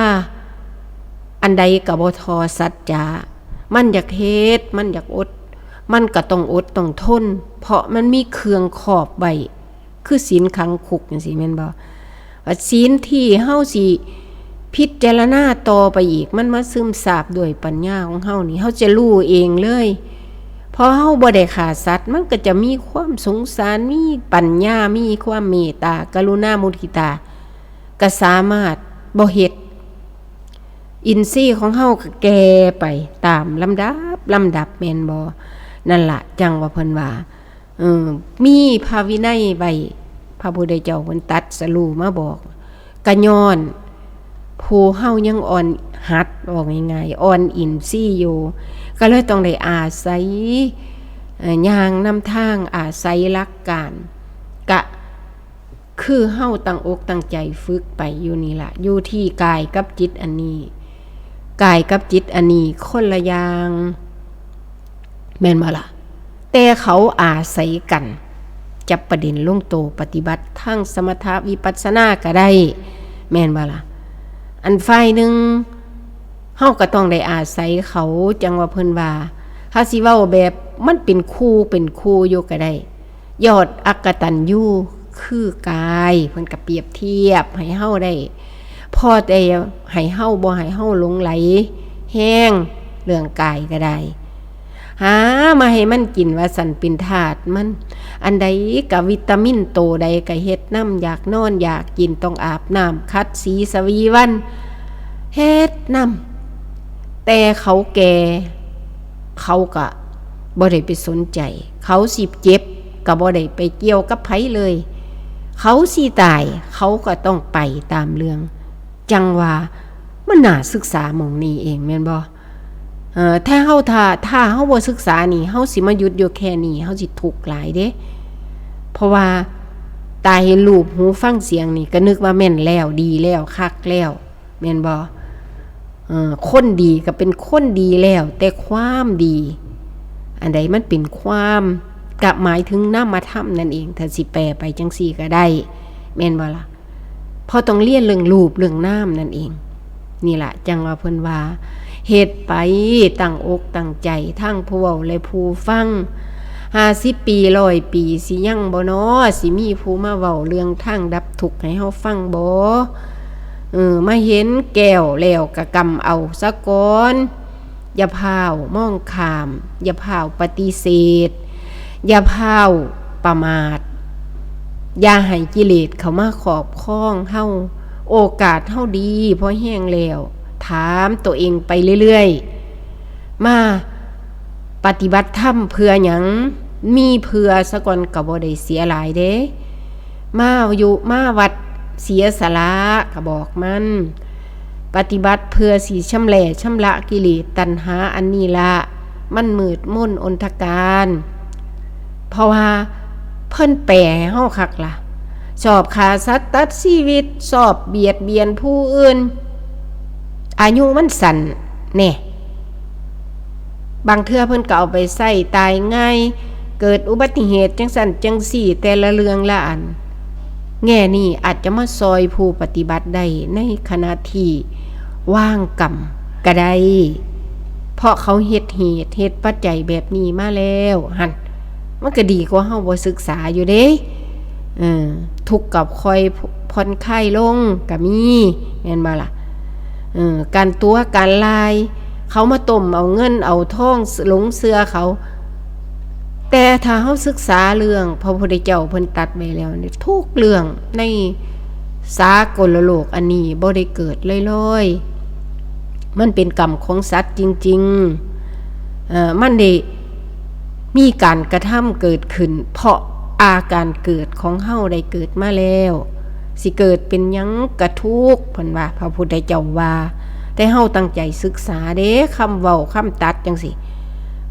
ອັນໃດກະບໍ່ທໍ້ສັດຈະ ມັນຢາກເຮັດ ມັນຢາກອົດ ມັນກະຕ້ອງອົດຕ້ອງທົນ ເພາະມັນມີເຄື່ອງຄອບໄວ້ ຄືສິນຂັງຄຸກຈັ່ງຊີ້ແມ່ນບໍ່? ວ່າສິນທີ່ເຮົາຊິພິຈາລະນາຕໍ່ໄປອີກ ມັນມາຊຶມຊາບດ້ວຍປັນຍາຂອງເຮົານີ້ ເຮົາຈະຮູ້ເອງເລີຍ. ເພາະເຮົາບໍ່ໄດ້ຂ້າສັດ ມັນກໍຈະມີຄວາມສົງສານ ມີປັນຍາ ມີຄວາມເມດຕາ ກະລຸນາ ມຸທິຕາ ກໍສາມາດບໍ່ເຮັດ ອິນຊີຂອງເຮົາກໍແກ່ໄປຕາມລຳດັບ ລຳດັບ ແມ່ນບໍ່? ນັ້ນລະ ຈັ່ງວ່າເພິ່ນວ່າ ເອີ ມີພະວິໄນໄວ້ ພະພຸດທະເຈົ້າເພິ່ນຕັດສະຮູ້ມາບອກ ກະຍ້ອນ ຜູ້ເຮົາຍັງອ່ອນຫັດ ເວົ້າງ່າຍໆ ອ່ອນອິນຊີຢູ່ ກໍເລີຍຕ້ອງໄດ້ອາໄສ ເອີ່ ຍ່າງນຳທາງ ອາໄສຫຼັກການ ກະຄືເຮົາຕັ້ງອົກຕັ້ງໃຈຝຶກໄປຢູ່ນີ້ລະ ຢູ່ທີ່ກາຍກັບຈິດອັນນີ້ ກາຍກັບຈິດອັນນີ້ຄົນລະຢ່າງ ແມ່ນບໍ່ລະ? ແຕ່ເຂົາອາໄສກັນ ຈັບປະເດັນລົງໂຕປະຕິບັດທັງສະມະຖະວິປັດສະນາກໍໄດ້ ແມ່ນບໍ່ລະ? ອັນຝ່າຍໜຶ່ງ ເຮົາກໍຕ້ອງໄດ້ອາໄສເຂົາ ຈັ່ງວ່າເພິ່ນວ່າ ຖ້າຊິເວົ້າແບບມັນເປັນຄູ່ເປັນຄູ່ຢູ່ກໍໄດ້ ຍອດອັກກະຕັນຍູຄືກາຍ ເພິ່ນກໍປຽບທຽບໃຫ້ເຮົາໄດ້ ພໍແຕ່ໃຫ້ເຮົາ ບໍ່ໃຫ້ເຮົາຫຼົງໄຫຼແຮງເລື່ອງກາຍກໍໄດ້ ຫາມາໃຫ້ມັນກິນວ່າຊັ້ນ ເປັນທາດມັນ ອັນໃດກະວິຕາມິນໂຕໃດກະເຮັດນຳ ຢາກນອນຢາກກິນ ຕ້ອງອາບນ້ຳຂັດສີສະຫວີວັນ ເຮັດນຳ ແຕ່ເຂົາແກ່ ເຂົາກະບໍ່ໄດ້ໄປສົນໃຈ ເຂົາຊິເຈັບກະບໍ່ໄດ້ໄປກ່ຽວກັບໃຜເລີຍ ເຂົາຊິຕາຍ ເຂົາກໍຕ້ອງໄປຕາມເລື່ອງ ຈັ່ງວ່າມັນໜ້າສຶກສາໝ່ອງນີ້ເອງແມ່ນບໍ່? ເອີ ຖ້າເຮົາ ຖ້າ ຖ້າເຮົາບໍ່ສຶກສານີ້ ເຮົາຊິມາຢຸດຢູ່ແຄ່ນີ້ ເຮົາຊິທຸກຫຼາຍເດ້ ເພາະວ່າຕາເຫັນຮູບ ຫູຟັງສຽງນີ້ ກໍນຶກວ່າແມ່ນແລ້ວ ດີແລ້ວ ຄັກແລ້ວ ແມ່ນບໍ່? ເອີ ຄົນດີກໍເປັນຄົນດີແລ້ວ ແຕ່ຄວາມດີອັນໃດມັນເປັນຄວາມ ກໍໝາຍເຖິງນາມະທຳນັ້ນເອງ ຖ້າຊິແປໄປຈັ່ງຊີ້ກໍໄດ້ ແມ່ນບໍ່ລະ? ເພາະຕ້ອງລຽນເລື່ອງຮູບເລື່ອງນາມນັ້ນເອງ ນີ້ລະ ຈັ່ງວ່າເພິ່ນວ່າ ເຮັດໄປຕັ້ງອົກຕັ້ງໃຈ ທັງຜູ້ເວົ້າ ແລະ ຜູ້ຟັງ ຫ້າສິບປີ ຮ້ອຍປີ ຊິຍັງບໍ່ນໍ ຊິມີຜູ້ມາເວົ້າເລື່ອງທາງດັບທຸກໃຫ້ເຮົາຟັງບໍ່? ເອີ ມາເຫັນແກ້ວແລ້ວກະກຳເອົາສາກ່ອນ ຢ່າພ້າວມອງຂ້າມ ຢ່າພ້າວປະຕິເສດ ຢ່າພ້າວປະໝາດ ຢ່າໃຫ້ກິເລດເຂົ້າມາຄອບຄອງເຮົາ ໂອກາດເຮົາດີພໍແຮງແລ້ວ ຖາມໂຕເອງໄປເລື້ອຍໆ ມາປະຕິບັດທຳເພື່ອຫຍັງ? ມີເພື່ອສາກ່ອນກໍບໍ່ໄດ້ເສຍຫຼາຍເດ້ ມາຢູ່ ມາວັດເສຍສະຫຼະ ກໍບອກມັນ ປະຕິບັດເພື່ອຊິຊຳແຫຼະຊຳລະກິເລດຕັນຫາອັນນີ້ລະ ມັນມືດມົນອົນທະການ ເພາະວ່າເພິ່ນແປໃຫ້ເຮົາຄັກລະ ຊອບຂ້າສັດຕັດຊີວິດ ຊອບບຽດບຽນຜູ້ອື່ນ ອາຍຸມັນສັ້ນແນ່ ບາງເທື່ອເພິ່ນກໍເອົາໄປໃຊ້ຕາຍງ່າຍ ເກີດອຸບັດຕິເຫດຈັ່ງຊັ້ນຈັ່ງຊີ້ ແຕ່ລະເລື່ອງລະອັນ ແງ່ນີ້ອາດຈະມາຊ່ອຍຜູ້ປະຕິບັດໄດ້ໃນຂະນະທີ່ວາງກຳກໍໄດ້ ເພາະເຂົາເຮັດເຫດເຮັດປັດໄຈແບບນີ້ມາແລ້ວຫັ້ນ ມັນກໍດີກວ່າເຮົາບໍ່ສຶກສາຢູ່ເດ້ ເອີ ທຸກກໍຄ່ອຍຜ່ອນຄາຍລົງກໍມີ ແມ່ນບໍ່ລະ? ເອີ ການຕົວະການລາຍ ເຂົາມາຕົ້ມເອົາເງິນເອົາທອງ ຫຼົງເຊື່ອເຂົາ ແຕ່ຖ້າເຮົາສຶກສາເລື່ອງ ພະພຸດທະເຈົ້າເພິ່ນຕັດໄວ້ແລ້ວນີ້ ທຸກເລື່ອງໃນສາກົນລະໂລກອັນນີ້ບໍ່ໄດ້ເກີດລອຍໆ ມັນເປັນກຳຂອງສັດຈິງໆ ເອີ ມັນໄດ້ມີການກະທຳເກີດຂຶ້ນ ເພາະອາການເກີດຂອງເຮົາໄດ້ເກີດມາແລ້ວ ຊິເກີດເປັນຫຍັງກະທຸກ ເພິ່ນວ່າ ພະພຸດທະເຈົ້າວ່າ ແຕ່ເຮົາຕັ້ງໃຈສຶກສາເດ້ ຄຳເວົ້າຄຳຕັດຈັ່ງຊີ້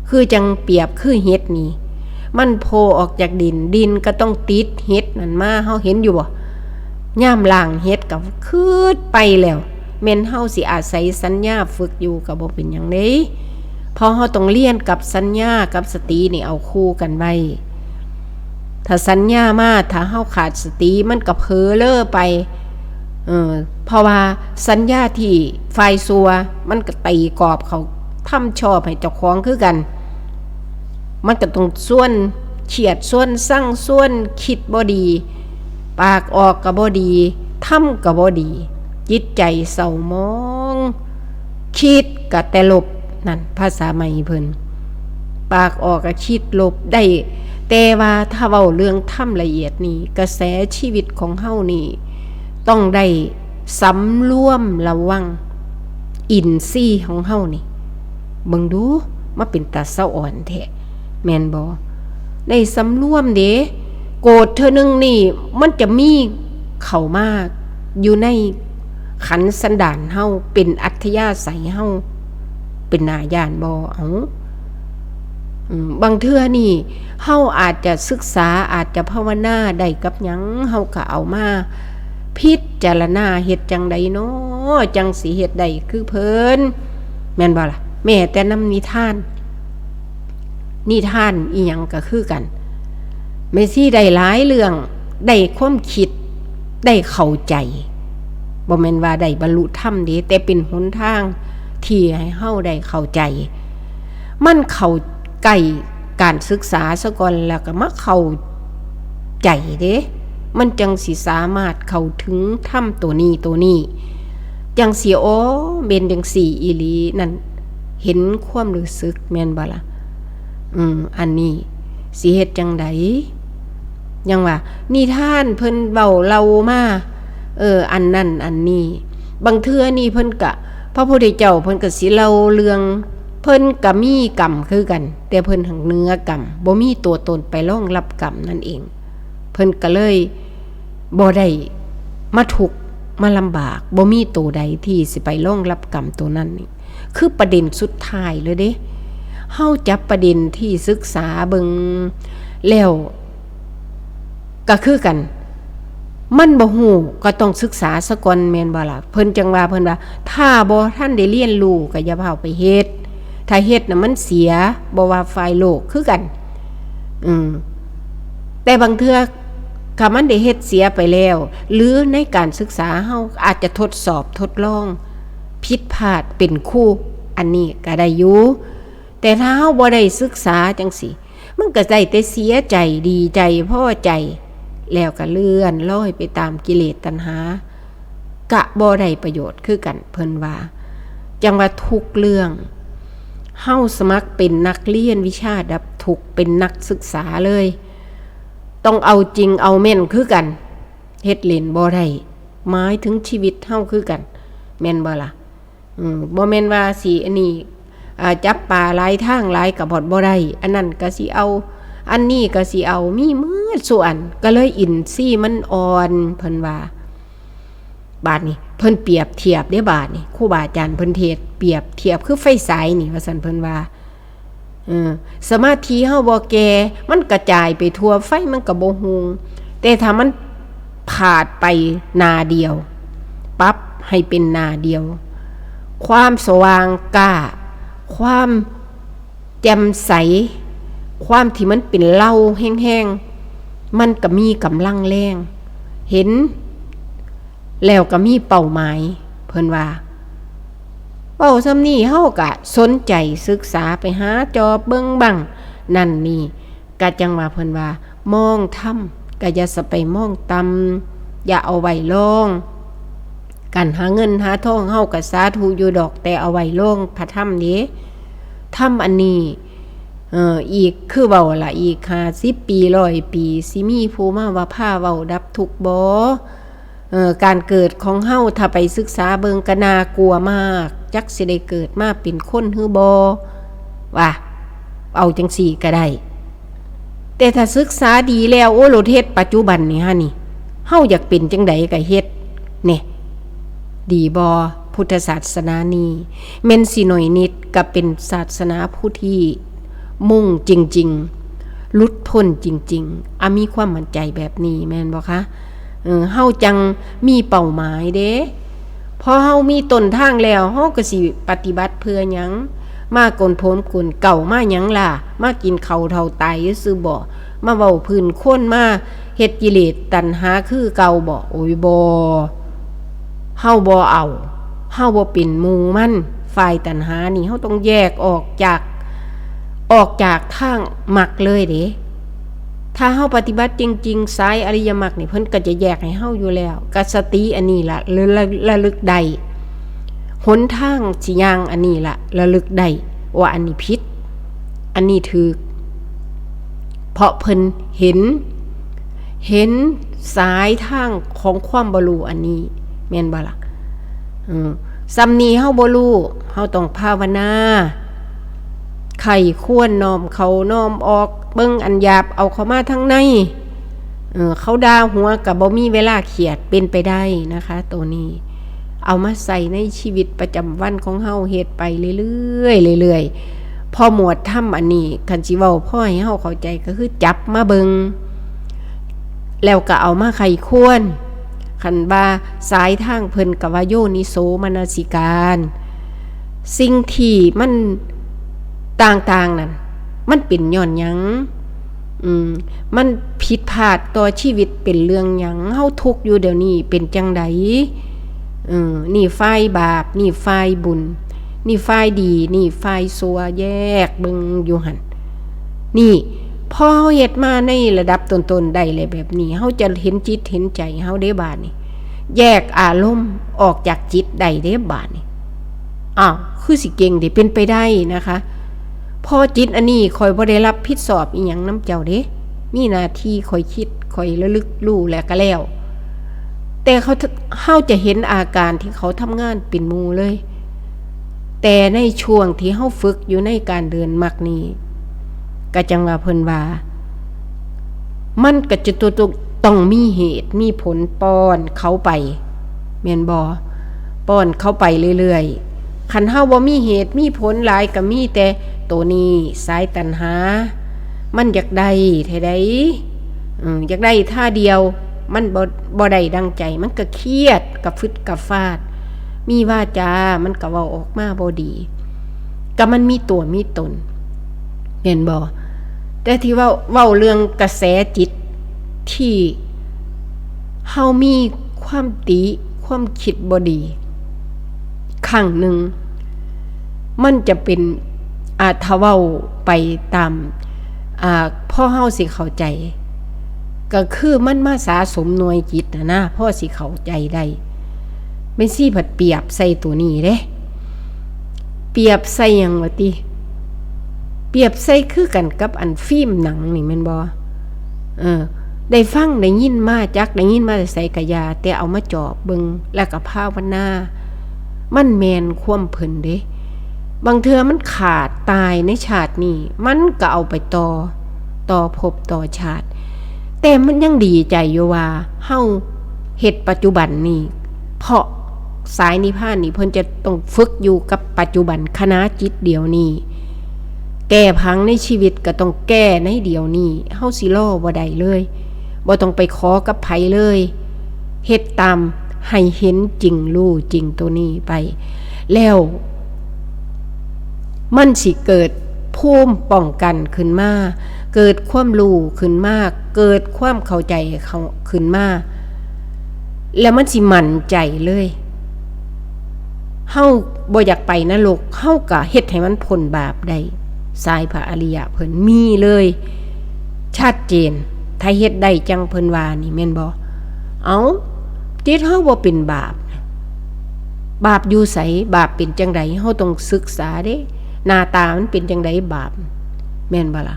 ຄືຈັ່ງປຽບຄືເຫັດນີ້ ມັນໂຜ່ອອກຈາກດິນ ດິນກໍຕ້ອງຕິດເຫັດນັ້ນມາ ເຮົາເຫັນຢູ່ບໍ່? ຍາມລ້າງເຫັດກໍຄືດໄປແລ້ວ ແມ່ນເຮົາຊິອາໄສສັນຍາຝຶກຢູ່ກໍບໍ່ເປັນຫຍັງເດ້ ເພາະເຮົາຕ້ອງລຽນກັບສັນຍາກັບສະຕິນີ້ເອົາຄູ່ກັນໄວ້ ຖ້າສັນຍາມາ ຖ້າເຮົາຂາດສະຕິ ມັນກໍເຜີເລີໄປ ເອີ ເພາະວ່າສັນຍາທີ່ຝ່າຍຊົ່ວ ມັນກໍຕີກອບເຂົ້າທຳຊອບໃຫ້ເຈົ້າຂອງຄືກັນ ມັນກໍຕ້ອງຊວນຄຽດ ຊວນຊັງ ຊວນຄິດບໍ່ດີ ປາກອອກກໍບໍ່ດີ ທຳກໍບໍ່ດີ ຈິດໃຈເສົ້າໝອງ ຄິດກະແຕ່ລົບ ນັ້ນພາສາໃໝ່ເພິ່ນ ປາກອອກກະຄິດລົບໄດ້ ແຕ່ວ່າຖ້າເວົ້າເລື່ອງທຳລະອຽດນີ້ ກະແສຊີວິດຂອງເຮົານີ້ ຕ້ອງໄດ້ສຳລວມລະວັງອິນຊີຂອງເຮົານີ້ ເບິ່ງດູ ມັນເປັນຕາສະອອນແທ້ ແມ່ນບໍ່? ໄດ້ສຳລວມເດ້ ໂກດເທື່ອໜຶ່ງນີ້ ມັນຈະມີເຂົ້າມາຢູ່ໃນ ຂັນສັນດານເຮົາ ເປັນອັດທະຍາໄສເຮົາ ເປັນໜ້າຢ້ານບໍ່? ເອົາ ອືມ ບາງເທື່ອນີ້ເຮົາອາດຈະສຶກສາ ອາດຈະພາວະນາໄດ້ກັບຫຍັງ ເຮົາກໍເອົາມາພິຈາລະນາ ເຮັດຈັ່ງໃດນໍ ຈັ່ງຊິເຮັດໄດ້ຄືເພິ່ນ ແມ່ນບໍ່ລະ? ແມ້ແຕ່ນຳນິທານ ນິທານອີ່ຫຍັງກໍຄືກັນ ແມ່ຊີໄດ້ຫຼາຍເລື່ອງ ໄດ້ຄວາມຄິດ ໄດ້ເຂົ້າໃຈ ບໍ່ແມ່ນວ່າໄດ້ບັນລຸທຳເດ້ ແຕ່ເປັນຫົນທາງທີ່ໃຫ້ເຮົາໄດ້ເຂົ້າໃຈ ມັນເຂົ້າໃກ້ການສຶກສາສາກ່ອນ ແລ້ວກໍມາເຂົ້າໃຈເດ້ ມັນຈັ່ງຊິສາມາດເຂົ້າເຖິງທຳໂຕນີ້ ໂຕນີ້ ຈັ່ງຊິ ໂອ້ ເປັນຈັ່ງຊີ້ອີ່ຫຼີ ນັ້ນ ເຫັນຄວາມຮູ້ສຶກແມ່ນບໍ່ລະ? ອືມ ອັນນີ້ຊິເຮັດຈັ່ງໃດ? ຍັງວ່ານິທານເພິ່ນເວົ້າເລົ່າມາ ເອີ ອັນນັ້ນອັນນີ້ ບາງເທື່ອນີ້ເພິ່ນກະ ພະພຸດທະເຈົ້າເພິ່ນກະຊິເລົ່າເລື່ອງ ເພິ່ນກະມີກຳຄືກັນ ແຕ່ເພິ່ນຫັກເໜືອກຳ ບໍ່ມີຕົວຕົນໄປລອງຮັບກຳນັ້ນເອງ ເພິ່ນກະເລີຍບໍ່ໄດ້ມາທຸກມາລຳບາກ ບໍ່ມີໂຕໃດທີ່ຊິໄປລອງຮັບກຳໂຕນັ້ນນີ້ ຄືປະເດັນສຸດທ້າຍເລີຍເດ້ ເຮົາຈັບປະເດັນທີ່ສຶກສາເບິ່ງແລ້ວ ກໍຄືກັນ ມັນບໍ່ຮູ້ກໍຕ້ອງສຶກສາສາກ່ອນແມ່ນບໍ່ລະ? ເພິ່ນຈັ່ງວ່າ ເພິ່ນວ່າ ຖ້າບໍ່ທັນໄດ້ຮຽນຮູ້ກໍຢ່າພາວໄປເຮັດ ຖ້າເຮັດນະມັນເສຍ ບໍ່ວ່າຝ່າຍໂລກຄືກັນ ອືມ ແຕ່ບາງເທື່ອ ຖ້າມັນໄດ້ເຮັດເສຍໄປແລ້ວ ຫຼືໃນການສຶກສາເຮົາອາດຈະທົດສອບທົດລອງ ຜິດພາດເປັນຄູ ອັນນີ້ກໍໄດ້ຢູ່ ແຕ່ຖ້າເຮົາບໍ່ໄດ້ສຶກສາຈັ່ງຊີ້ ມັນກໍໄດ້ແຕ່ເສຍໃຈ ດີໃຈ ພໍໃຈ ແລ້ວກໍເລື່ອນລອຍໄປຕາມກິເລດຕັນຫາ ກະບໍ່ໄດ້ປະໂຫຍດຄືກັນ ເພິ່ນວ່າ. ຈັ່ງວ່າທຸກເລື່ອງ ເຮົາສະໝັກເປັນນັກຮຽນວິຊາດັບທຸກ ເປັນນັກສຶກສາເລີຍ ຕ້ອງເອົາຈິງເອົາແມ່ນຄືກັນ ເຮັດຫຼິ້ນບໍ່ໄດ້ ໝາຍເຖິງຊີວິດເຮົາຄືກັນ ແມ່ນບໍ່ລະ? ອືມ ບໍ່ແມ່ນວ່າຊິອັນນີ້ ອາ ຈັບປາຫຼາຍທາງຫຼາຍກະບໍ່ ບໍ່ໄດ້ ອັນນັ້ນກະຊິເອົາ ອັນນີ້ກະຊິເອົາ ມີໝົດສູ່ອັນ ກະເລີຍອິນຊີມັນອ່ອນ ເພິ່ນວ່າ. ບາດນີ້ເພິ່ນປຽບທຽບເດ້ ບາດນີ້ ຄູບາອາຈານເພິ່ນເທດປຽບທຽບຄືໄຟສາຍນີ້ ວ່າຊັ້ນ ເພິ່ນວ່າ ເອີ ສະມາທິເຮົາບໍ່ແກ່ ມັນກະຈາຍໄປທົ່ວ ໄຟມັນກະບໍ່ຮຸ່ງ ແຕ່ຖ້າມັນພາດໄປໜ້າດຽວ ປັບໃຫ້ເປັນໜ້າດຽວ ຄວາມສະຫວ່າງກ້າ ຄວາມແຈ່ມໃສ ຄວາມທີ່ມັນເປັນເລົາແຮງໆ ມັນກະມີກຳລັງແຮງ ເຫັນ ແລ້ວກໍມີເປົ້າໝາຍ ເພິ່ນວ່າ. ເວົ້າສ່ຳນີ້ເຮົາກະສົນໃຈສຶກສາໄປຫາຈອບເບິ່ງບັ້ງນັ້ນນີ້ ກະຈັ່ງວ່າເພິ່ນວ່າ ມອງທຳ ກະຢ່າສະໄປມອງຕ່ຳ ຢ່າເອົາໄວ້ລອງ ການຫາເງິນຫາທອງເຮົາກະສາທຸຢູ່ດອກ ແຕ່ເອົາໄວ້ລອງພະທຳເດ້ ທຳອັນນີ້ ເອີ ອີກ ຄືເວົ້າລະ ອີກຫ້າສິບປີ ຮ້ອຍປີ ຊິມີຜູ້ມາວ່າພາເວົ້າດັບທຸກບໍ່? ເອີ ການເກີດຂອງເຮົາ ຖ້າໄປສຶກສາເບິ່ງກະໜ້າກົວມາກ ຈັກຊິໄດ້ເກີດມາເປັນຄົນຫຼືບໍ່ ວ່າ ເອົາຈັ່ງຊີ້ກະໄດ້ ແຕ່ຖ້າສຶກສາດີແລ້ວ ໂອ້ ໂລດເຮັດປັດຈຸບັນນີ້ຫານີ້ ເຮົາຢາກເປັນຈັ່ງໃດກະເຮັດ ແນ່ ດີບໍ່? ພຸດທະສາສະໜານີ້ ແມ່ນຊິໜ້ອຍນິດ ກະເປັນສາສະໜາຜູ້ທີ່ມຸ້ງຈິງໆ ຫຼຸດພົ້ນຈິງໆ ອາ ມີຄວາມໝັ້ນໃຈແບບນີ້ແມ່ນບໍ່ຄະ? ເອີ ເຮົາຈັ່ງມີເປົ້າໝາຍເດ້ ພໍເຮົາມີຕົ້ນທາງແລ້ວ ເຮົາກໍຊິປະຕິບັດເພື່ອຫຍັງ? ມາໂກນຜົມໂກນເກົາ ມາຫຍັງລະ? ມາກິນເຂົ້າເຖົ້າຕາຍຊື່ໆບໍ? ມາເວົ້າພື້ນຄົນ ມາເຮັດກິເລດຕັນຫາຄືເກົ່າບໍ? ໂອ້ຍ ບໍ່ ເຮົາບໍ່ເອົາ ເຮົາບໍ່ເປັນໝູ່ມັນ ຝ່າຍຕັນຫານີ້ ເຮົາຕ້ອງແຍກອອກຈາກ ອອກຈາກທາງມັກເລີຍເດ້. ຖ້າເຮົາປະຕິບັດຈິງໆ ສາຍອະລິຍະມັກນີ້ ເພິ່ນກໍຈະແຍກໃຫ້ເຮົາຢູ່ແລ້ວ. ກະສະຕິອັນນີ້ລະ ລະ ລະ ລະລຶກໄດ້. ຫົນທາງຊິຍ່າງອັນນີ້ລະ ລະລຶກໄດ້ວ່າອັນນີ້ຜິດ ອັນນີ້ຖືກ. ເພາະເພິ່ນເຫັນ ເຫັນສາຍທາງຂອງຄວາມບໍ່ຮູ້ອັນນີ້ ແມ່ນບໍ່ລະ? ເອີ ສ່ຳນີ້ເຮົາບໍ່ຮູ້ ເຮົາຕ້ອງພາວະນາ ໃຄ່ຄວນນ້ອມເຂົ້ານ້ອມອອກ ເບິ່ງອັນຫຍາບເອົາເຂົ້າມາທາງໃນ. ເອີ ເຂົາດ່າຫົວກໍບໍ່ມີເວລາຄຽດ ເປັນໄປໄດ້ນະຄະ ໂຕນີ້. ເອົາມາໃສ່ໃນຊີວິດປະຈຳວັນຂອງເຮົາ ເຮັດໄປເລື້ອຍໆ ເລື້ອຍໆ. ພໍໝວດທຳອັນນີ້ ຄັນຊິເວົ້າພໍໃຫ້ເຮົາເຂົ້າໃຈ ກໍຄືຈັບມາເບິ່ງ ແລ້ວກໍເອົາມາໃຄ່ຄວນ. ຄັນວ່າສາຍທາງເພິ່ນກໍວ່າໂຍນິໂສມະນະສິການ ສິ່ງທີ່ມັນຕ່າງໆນັ້ນ ມັນເປັນຍ້ອນຫຍັງ? ອືມ ມັນຜິດພາດຕໍ່ຊີວິດເປັນເລື່ອງຫຍັງ? ເຮົາທຸກຢູ່ດຽວນີ້ເປັນຈັ່ງໃດ? ເອີ ນີ້ຝ່າຍບາບ ນີ້ຝ່າຍບຸນ ນີ້ຝ່າຍດີ ນີ້ຝ່າຍຊົ່ວ ແຍກເບິ່ງຢູ່ຫັ້ນ. ນີ້ ພໍເຮົາເຮັດມາໃນລະດັບຕົ້ນໆໄດ້ແລ້ວແບບນີ້ ເຮົາຈະເຫັນຈິດເຫັນໃຈເຮົາເດ້ບາດນີ້ ແຍກອາລົມອອກຈາກຈິດໄດ້ເດ້ບາດນີ້. ອ້າວ ຄືຊິເກັ່ງເດ ເປັນໄປໄດ້ນະຄະ ເພາະຈິດອັນນີ້ຂ້ອຍບໍ່ໄດ້ຮັບຜິດຊອບອີ່ຫຍັງນຳເຈົ້າເດ້ ມີໜ້າທີ່ຂ້ອຍຄິດ ຂ້ອຍລະລຶກຮູ້ແລ້ວກະແລ້ວ. ແຕ່ເຮົາ ເຮົາຈະເຫັນອາການທີ່ເຂົາທຳງານເປັນໝູ່ເລີຍ. ແຕ່ໃນຊ່ວງທີ່ເຮົາຝຶກຢູ່ໃນການເດີນມັກນີ້ ກະຈັ່ງວ່າເພິ່ນວ່າ ມັນກະຈະຕ້ອງ ຕ້ອງມີເຫດມີຜົນປ້ອນເຂົາໄປ ແມ່ນບໍ່? ປ້ອນເຂົາໄປເລື້ອຍໆ. ຄັນເຮົາບໍ່ມີເຫດມີຜົນຫຼາຍ ກະມີແຕ່ໂຕນີ້ ສາຍຕັນຫາ ມັນຢາກໄດ້ແທ້ໃດ ເອີ ຢາກໄດ້ທ່າດຽວ ມັນບໍ່ ບໍ່ໄດ້ດັ່ງໃຈ ມັນກະຄຽດ ກະຟຶດກະຟາດ ມີວາຈາ ມັນກະເວົ້າອອກມາບໍ່ດີ ກະມັນມີຕົວມີຕົນ ແມ່ນບໍ່? ແຕ່ທີ່ເວົ້າ ເວົ້າເລື່ອງກະແສຈິດທີ່ເຮົາມີຄວາມຕິ ຄວາມຄິດບໍ່ດີ ຄັ້ງໜຶ່ງ ມັນຈະເປັນ ອາ ຖ້າເວົ້າໄປຕາມ ອາ ພໍເຮົາຊິເຂົ້າໃຈ ກະຄືມັນມາສະສົມໜ່ວຍຈິດຫັ້ນນະ ພໍຊິເຂົ້າໃຈໄດ້. ແມ່ນຊີພັດປຽບໃສ່ໂຕນີ້ເດ້ ປຽບໃສ່ຫຍັງວະຕິ? ປຽບໃສ່ຄືກັນກັບອັນຟີມໜັງນີ້ແມ່ນບໍ່? ເອີ ໄດ້ຟັງໄດ້ຍິນມາ ຈັກໄດ້ຍິນມາແຕ່ໃສກະຢ່າ ແຕ່ເອົາມາຈອບເບິ່ງ ແລ້ວກະພາວະນາ ມັນແມ່ນຄວາມເພິ່ນເດ້. ບາງເທື່ອມັນຂາດຕາຍໃນຊາດນີ້ ມັນກະເອົາໄປຕໍ່ ຕໍ່ພົບຕໍ່ຊາດ ແຕ່ມັນຍັງດີໃຈຢູ່ວ່າເຮົາເຮັດປັດຈຸບັນນີ້ ເພາະສາຍນິບພານນີ້ເພິ່ນຈະຕ້ອງຝຶກຢູ່ກັບປັດຈຸບັນຂະນະຈິດດຽວນີ້ ແກ້ພັງໃນຊີວິດກະຕ້ອງແກ້ໃນດຽວນີ້ ເຮົາຊິລໍບໍ່ໄດ້ເລີຍ ບໍ່ຕ້ອງໄປຂໍກັບໃຜເລີຍ ເຮັດຕາມໃຫ້ເຫັນຈິງ ຮູ້ຈິງໂຕນີ້ໄປ ແລ້ວມັນຊິເກີດພູມປ້ອງກັນຂຶ້ນມາ ເກີດຄວາມຮູ້ຂຶ້ນມາ ເກີດຄວາມເຂົ້າໃຈເຂົ້າ ຂຶ້ນມາ ແລ້ວມັນຊິໝັ້ນໃຈເລີຍ. ເຮົາບໍ່ຢາກໄປນະລົກ ເຮົາກະເຮັດໃຫ້ມັນພົ້ນບາບໄດ້ ສາຍພະອະລິຍະເພິ່ນມີເລີຍ ຊັດເຈນ ຖ້າເຮັດໄດ້ຈັ່ງເພິ່ນວ່ານີ້ແມ່ນບໍ່? ເອົ້າ ຈິດເຮົາບໍ່ເປັນບາບ ບາບຢູ່ໃສ? ບາບເປັນຈັ່ງໃດ? ເຮົາຕ້ອງສຶກສາເດ້ ໜ້າຕາມັນເປັນຈັ່ງໃດບາບ ແມ່ນບໍ່ລະ?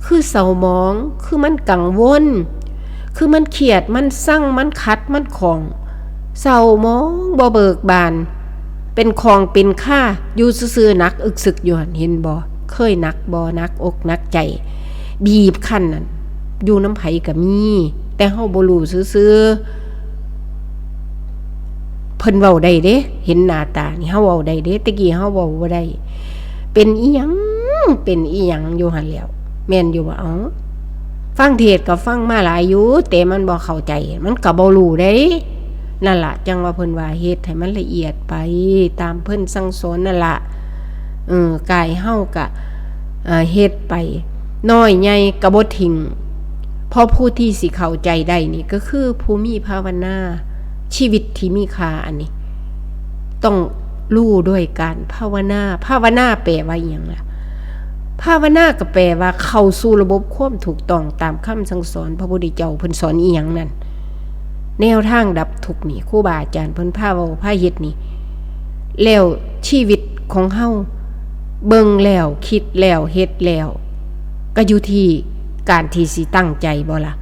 ຄືເສົ້າໝອງ ຄືມັນກັງວົນ ຄືມັນຄຽດ ມັນຊັງ ມັນຂັດ ມັນຂ້ອງ ເສົ້າໝອງ ບໍ່ເບີກບານ ເປັນຂ້ອງເປັນຄາ ຢູ່ຊື່ໆ ໜັກອຶກຊຶກຢູ່ຫັ້ນ ເຫັນບໍ່? ເຄີຍໜັກບໍ່? ໜັກອົກໜັກໃຈ ບີບຄັ້ນນັ້ນ ຢູ່ນຳໃຜກະມີ ແຕ່ເຮົາບໍ່ຮູ້ຊື່ໆ. ເພິ່ນເວົ້າໄດ້ເດ້ ເຫັນໜ້າຕານີ້ ເຮົາເວົ້າໄດ້ເດ້ ແຕ່ກີ້ເຮົາເວົ້າບໍ່ໄດ້ ເປັນອີ່ຫຍັງ ເປັນອີ່ຫຍັງຢູ່ຫັ້ນແຫຼ້ວ ແມ່ນຢູ່ບໍ່? ເອົ້າ ຟັງເທດກໍຟັງມາຫຼາຍຢູ່ ແຕ່ມັນບໍ່ເຂົ້າໃຈ ມັນກໍບໍ່ຮູ້ເດ້. ນັ້ນລະ ຈັ່ງວ່າເພິ່ນວ່າເຮັດໃຫ້ມັນລະອຽດໄປ ຕາມເພິ່ນສັ່ງສອນນັ້ນລະ ເອີ ກາຍເຮົາກະ ເຮັດໄປ ນ້ອຍໃຫຍ່ກໍບໍ່ຖິ້ມ ເພາະຜູ້ທີ່ຊິເຂົ້າໃຈໄດ້ນີ້ ກໍຄືຜູ້ມີພາວະນາ ຊີວິດທີ່ມີຄ່າອັນນີ້ ຕ້ອງຮູ້ດ້ວຍການພາວະນາ. ພາວະນາແປວ່າອີ່ຫຍັງລະ? ພາວະນາກໍແປວ່າເຂົ້າສູ່ລະບົບຄວາມຖືກຕ້ອງຕາມຄຳສັ່ງສອນ ພະພຸດທະເຈົ້າເພິ່ນສອນອີ່ຫຍັງນັ້ນ ແນວທາງດັບທຸກນີ້ ຄູບາອາຈານເພິ່ນພາເວົ້າພາເຮັດນີ້ ແລ້ວຊີວິດຂອງເຮົາ ເບິ່ງແລ້ວ ຄິດແລ້ວ ເຮັດແລ້ວ ກໍຢູ່ທີ່ການທີ່ຊິຕັ້ງໃຈບໍ່ລະ?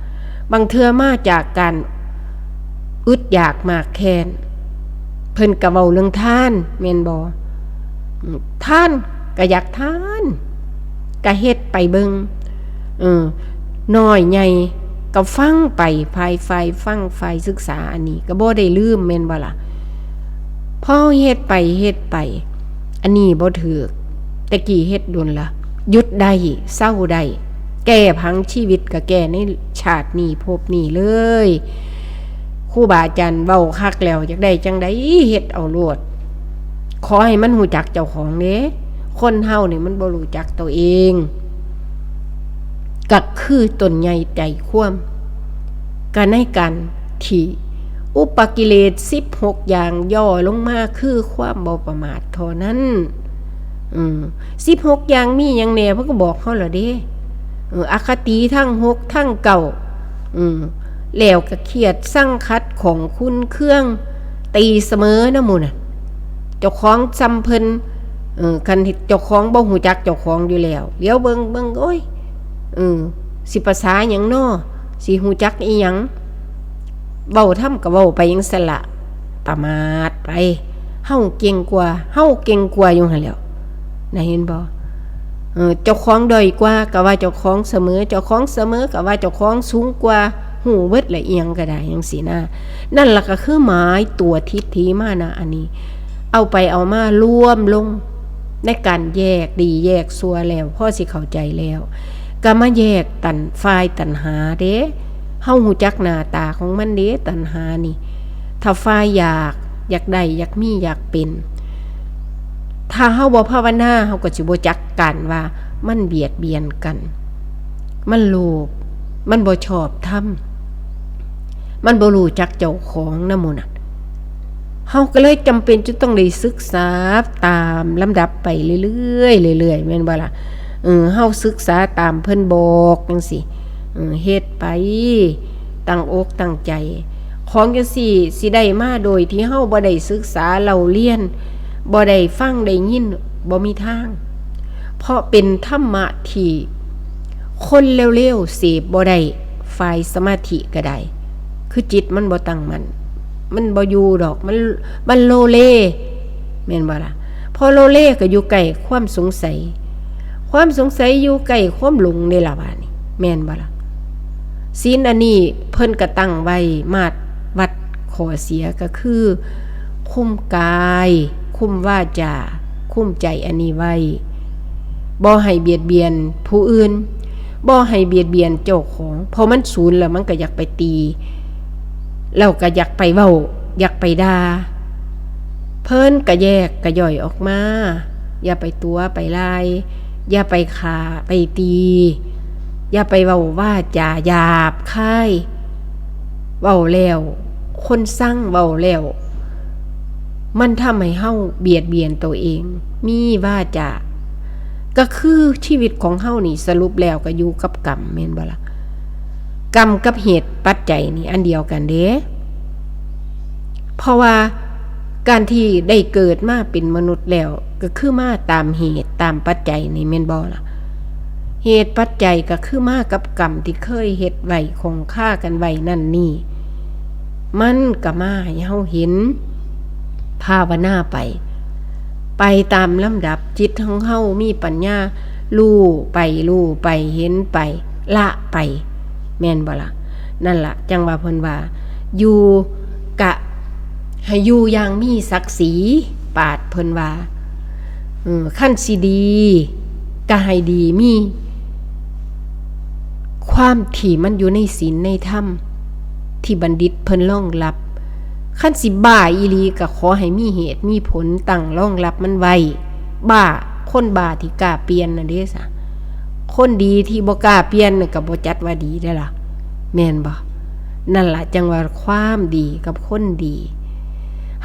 ບາງເທື່ອມາຈາກການອຶດຢາກມາກແຄ້ນ ເພິ່ນກໍເວົ້າເລື່ອງທານ ແມ່ນບໍ່? ອືມ ທານກໍຢາກທານ ກໍເຮັດໄປເບິ່ງ ເອີ ນ້ອຍໃຫຍ່ກໍຟັງໄປ ຝ່າຍ ຝ່າຍຟັງ ຝ່າຍສຶກສາ ອັນນີ້ກໍບໍ່ໄດ້ລືມ ແມ່ນບໍ່ລະ? ພໍເຮົາເຮັດໄປເຮັດໄປ ອັນນີ້ບໍ່ຖືກ ແຕ່ກີ້ເຮັດດົນລະ ຢຸດໄດ້ ເຊົາໄດ້ ແກ້ພັງຊີວິດກະແກ້ໃນຊາດນີ້ພົບນີ້ເລີຍ. ຄູບາອາຈານເວົ້າຄັກແລ້ວ ຢາກໄດ້ຈັ່ງໃດເຮັດເອົາໂລດ ຂໍໃຫ້ມັນຮູ້ຈັກເຈົ້າຂອງເດ້. ຄົນເຮົານີ້ມັນບໍ່ຮູ້ຈັກໂຕເອງ ກະຄືຕົ້ນໃຫຍ່ໃຈຄວາມ ກະໃນການທີ່ອຸປະກິເລດສິບຫົກຢ່າງ ຫຍໍ້ລົງມາຄືຄວາມບໍ່ປະໝາດເທົ່ານັ້ນ. ອືມ ສິບຫົກຢ່າງມີຫຍັງແດ່ ເພິ່ນກໍບອກເຮົາແລ້ວເດ້. ເອີ ອະຄະຕິທັງຫົກທັງເກົ້າ ອືມ ແລ້ວກໍຄຽດສັງຄັດຂອງຂຸນເຄືອງ ຕີສະເໝີນຳໝູ່ນັ້ນ ເຈົ້າຂອງສ່ຳເພິ່ນ. ເອີ ຄັນເຈົ້າຂອງບໍ່ຮູ້ຈັກເຈົ້າຂອງຢູ່ແລ້ວ ຫຼຽວເບິ່ງ ເບິ່ງ ໂອ້ຍ ເອີ ຊິພາສາຫຍັງນໍ ຊິຮູ້ຈັກອີ່ຫຍັງ ເວົ້າທຳກໍເວົ້າໄປຈັ່ງຊັ້ນລະ ປະໝາດໄປ. ເຮົາເກັ່ງກວ່າ ເຮົາເກັ່ງກວ່າຢູ່ຫັ້ນແຫຼ້ວ ນະ ເຫັນບໍ່? ເອີ ເຈົ້າຂອງດ້ອຍກວ່າກໍວ່າເຈົ້າຂອງສະເໝີ ເຈົ້າຂອງສະເໝີກໍວ່າເຈົ້າຂອງສູງກວ່າ ຮູ້ເບິດລະ ອີ່ຫຍັງກໍໄດ້ ຈັ່ງຊີ້ນະ. ນັ້ນລະກໍຄືໝາຍຕົວທິດຖິມານະ ອັນນີ້ ເອົາໄປເອົາມາລວມລົງໃນການແຍກດີແຍກຊົ່ວແລ້ວ ພໍຊິເຂົ້າໃຈແລ້ວ ກໍມາແຍກຕັນ ຝ່າຍຕັນຫາເດ້. ເຮົາຮູ້ຈັກໜ້າຕາຂອງມັນເດ້ ຕັນຫານີ້ ຖ້າຝ່າຍຢາກ ຢາກໄດ້ ຢາກມີ ຢາກເປັນ ຖ້າເຮົາບໍ່ພາວະນາ ເຮົາກໍຊິບໍ່ຈັກການວ່າມັນບຽດບຽນກັນ ມັນໂລບ ມັນບໍ່ຊອບທຳ ມັນບໍ່ຮູ້ຈັກເຈົ້າຂອງນຳໝູ່ນັ້ນ. ເຮົາກໍເລີຍຈຳເປັນຈະຕ້ອງໄດ້ສຶກສາຕາມລຳດັບໄປເລື້ອຍໆ ເລື້ອຍໆ ແມ່ນບໍ່ລະ? ເອີ ເຮົາສຶກສາຕາມເພິ່ນບອກຈັ່ງຊີ້ ເອີ ເຮັດໄປ ຕັ້ງອົກຕັ້ງໃຈ. ຂອງຈັ່ງຊີ້ຊິໄດ້ມາໂດຍທີ່ເຮົາບໍ່ໄດ້ສຶກສາເລົ່າລຽນ ບໍ່ໄດ້ຟັງໄດ້ຍິນ ບໍ່ມີທາງ. ເພາະເປັນທຳມະທີ່ຄົນເລວໆເສບບໍ່ໄດ້ ຝ່າຍສະມາທິກໍໄດ້ ຄືຈິດມັນບໍ່ຕັ້ງໝັ້ນ ມັນບໍ່ຢູ່ດອກ ມັນ ມັນໂລເລ ແມ່ນບໍ່ລະ? ພໍໂລເລກໍຢູ່ໃກ້ຄວາມສົງໄສ ຄວາມສົງໄສຢູ່ໃກ້ຄວາມຫຼົງເດ້ລະບາດນີ້ ແມ່ນບໍ່ລະ? ສິນອັນນີ້ເພິ່ນກໍຕັ້ງໄວ້ ມາດວັດຂໍ້ເສຍກໍຄື ຄຸມກາຍ ຄຸມວາຈາ ຄຸມໃຈອັນນີ້ໄວ້ ບໍ່ໃຫ້ບຽດບຽນຜູ້ອື່ນ ບໍ່ໃຫ້ບຽດບຽນເຈົ້າຂອງ ເພາະມັນສູນແລ້ວມັນກໍຢາກໄປຕີ ແລ້ວກໍຢາກໄປເວົ້າ ຢາກໄປດ່າ ເພິ່ນກະແຍກກະຍ່ອຍອອກມາ ຢ່າໄປຕົວະໄປລາຍ ຢ່າໄປຂ້າໄປຕີ ຢ່າໄປເວົ້າວາຈາຫຍາບຄາຍ ເວົ້າແລ້ວຄົນຊັງ ເວົ້າແລ້ວມັນທຳໃຫ້ເຮົາບຽດບຽນໂຕເອງ. ມີວາຈາ ກໍຄືຊີວິດຂອງເຮົານີ້ ສະຫຼຸບແລ້ວກໍຢູ່ກັບກຳ ແມ່ນບໍ່ລະ? ກຳກັບເຫດປັດໄຈນີ້ອັນດຽວກັນເດ້ ເພາະວ່າການທີ່ໄດ້ເກີດມາເປັນມະນຸດແລ້ວ ກໍຄືມາຕາມເຫດຕາມປັດໄຈນີ້ ແມ່ນບໍ່ລະ? ເຫດປັດໄຈກໍຄືມາກັບກຳທີ່ເຄີຍເຮັດໄວ້ ຂ້ອງຄາກັນໄວ້ນັ້ນນີ້ ມັນກໍມາໃຫ້ເຮົາເຫັນ ພາວະນາໄປ ໄປຕາມລຳດັບ ຈິດຂອງເຮົາມີປັນຍາ ຮູ້ໄປ ຮູ້ໄປ ເຫັນໄປ ລະໄປ ແມ່ນບໍ່ລະ? ນັ້ນລະ ຈັ່ງວ່າເພິ່ນວ່າ ຢູ່ກະໃຫ້ຢູ່ຢ່າງມີສັກສີ ປາດເພິ່ນວ່າ ເອີ ຄັນຊິດີກະໃຫ້ດີມີຄວາມທີ່ມັນຢູ່ໃນສິນໃນທຳ ທີ່ບັນດິດເພິ່ນລອງລັບ ຄັນຊິບ້າອີ່ຫຼີກໍຂໍໃຫ້ມີເຫດມີຜົນຕັ້ງລອງລັບມັນໄວ້. ບ້າ ຄົນບ້າທີ່ກ້າປ່ຽນນັ້ນເດ້ສະ ຄົນດີທີ່ບໍ່ກ້າປ່ຽນນັ້ນກໍບໍ່ຈັດວ່າດີໄດ້ລະ ແມ່ນບໍ່? ນັ້ນລະ ຈັ່ງວ່າຄວາມດີກັບຄົນດີ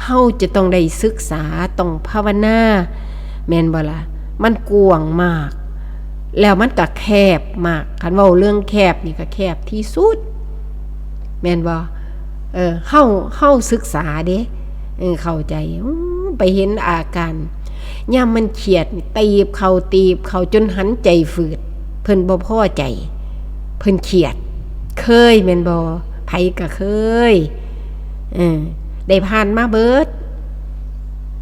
ເຮົາຈະຕ້ອງໄດ້ສຶກສາ ຕ້ອງພາວະນາ ແມ່ນບໍ່ລະ? ມັນກວ້າງມາກ ແລ້ວມັນກໍແຄບມາກ ຄັນເວົ້າເລື່ອງແຄບນີ້ກໍແຄບທີ່ສຸດ ແມ່ນບໍ່? ເອີ ເຮົາ ເຮົາສຶກສາເດ້ ເອີ ເຂົ້າໃຈ ອື ໄປເຫັນອາການ ຍາມມັນຄຽດນີ້ ຕີບເຂົ້າ ຕີບເຂົ້າ ຈົນຫັນໃຈຝືດ ເພິ່ນບໍ່ພໍໃຈ ເພິ່ນຄຽດ ເຄີຍແມ່ນບໍ່? ໃຜກໍເຄີຍ ເອີ ໄດ້ຜ່ານມາເບິດ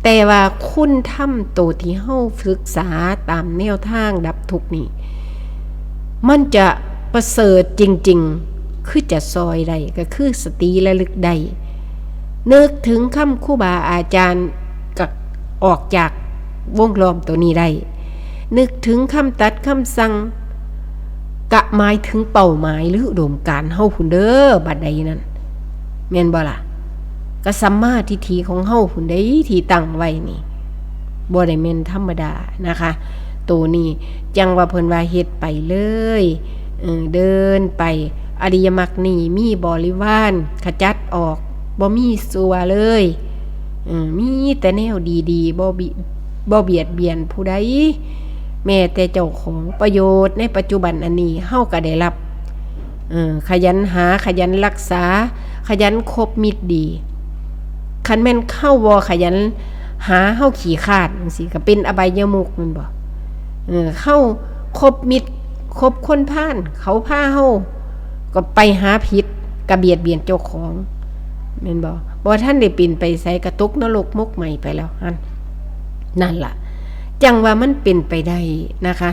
ແຕ່ວ່າຄຸນທຳໂຕທີ່ເຮົາສຶກສາຕາມແນວທາງດັບທຸກນີ້ ມັນຈະປະເສີດຈິງໆ ຄືຈະຊ່ອຍໄດ້ ກໍຄືສະຕິລະລຶກໄດ້ ນຶກເຖິງຄຳຄູບາອາຈານ ອອກຈາກວົງລ້ອມໂຕນີ້ໄດ້. ນຶກເຖິງຄຳຕັດຄຳສັ່ງ ກະໝາຍເຖິງເປົ້າໝາຍ ຫຼື ອຸດົມການເຮົາພຸ້ນເດີ ບັດໃດນັ້ນ ແມ່ນບໍ່ລະ? ກະສຳມາທິດຖິຂອງເຮົາພຸ້ນເດ້ ທີ່ຕັ້ງໄວ້ນີ້ ບໍ່ໄດ້ແມ່ນທຳມະດານະຄະ. ໂຕນີ້ຈັ່ງວ່າເພິ່ນວ່າເຮັດໄປເລີຍ ເອີ ເດີນໄປ ອະລິຍະມັກນີ້ມີບໍລິວານຂະຈັດອອກ ບໍ່ມີຊົ່ວເລີຍ ເອີ ມີແຕ່ແນວດີໆ ບໍ່ບິ ບໍ່ບຽດບຽນຜູ້ໃດ ແມ້ແຕ່ເຈົ້າຂອງ. ປະໂຫຍດໃນປັດຈຸບັນອັນນີ້ເຮົາກະໄດ້ຮັບ ເອີ ຂະຫຍັນຫາ ຂະຫຍັນຮັກສາ ຂະຫຍັນຄົບມິດດີ. ຄັນແມ່ນເຮົາບໍ່ຂະຫຍັນຫາ ເຮົາຂີ້ຄ້ານຈັ່ງຊີ້ ກະເປັນອະບາຍະມຸກແມ່ນບໍ່? ເອີ ເຮົາຄົບມິດ ຄົບຄົນພານ ເຂົາພາເຮົາ ກໍໄປຫາຜິດ ກະບຽດບຽນເຈົ້າຂອງ ແມ່ນບໍ່? ບໍ່ທັນໄດ້ເປັນໄປໃສ ກະຕົກນະລົກໝົກໄໝ້ໄປແລ້ວຫັ້ນ. ນັ້ນລະ ຈັ່ງວ່າມັນເປັນໄປໄດ້ນະຄະ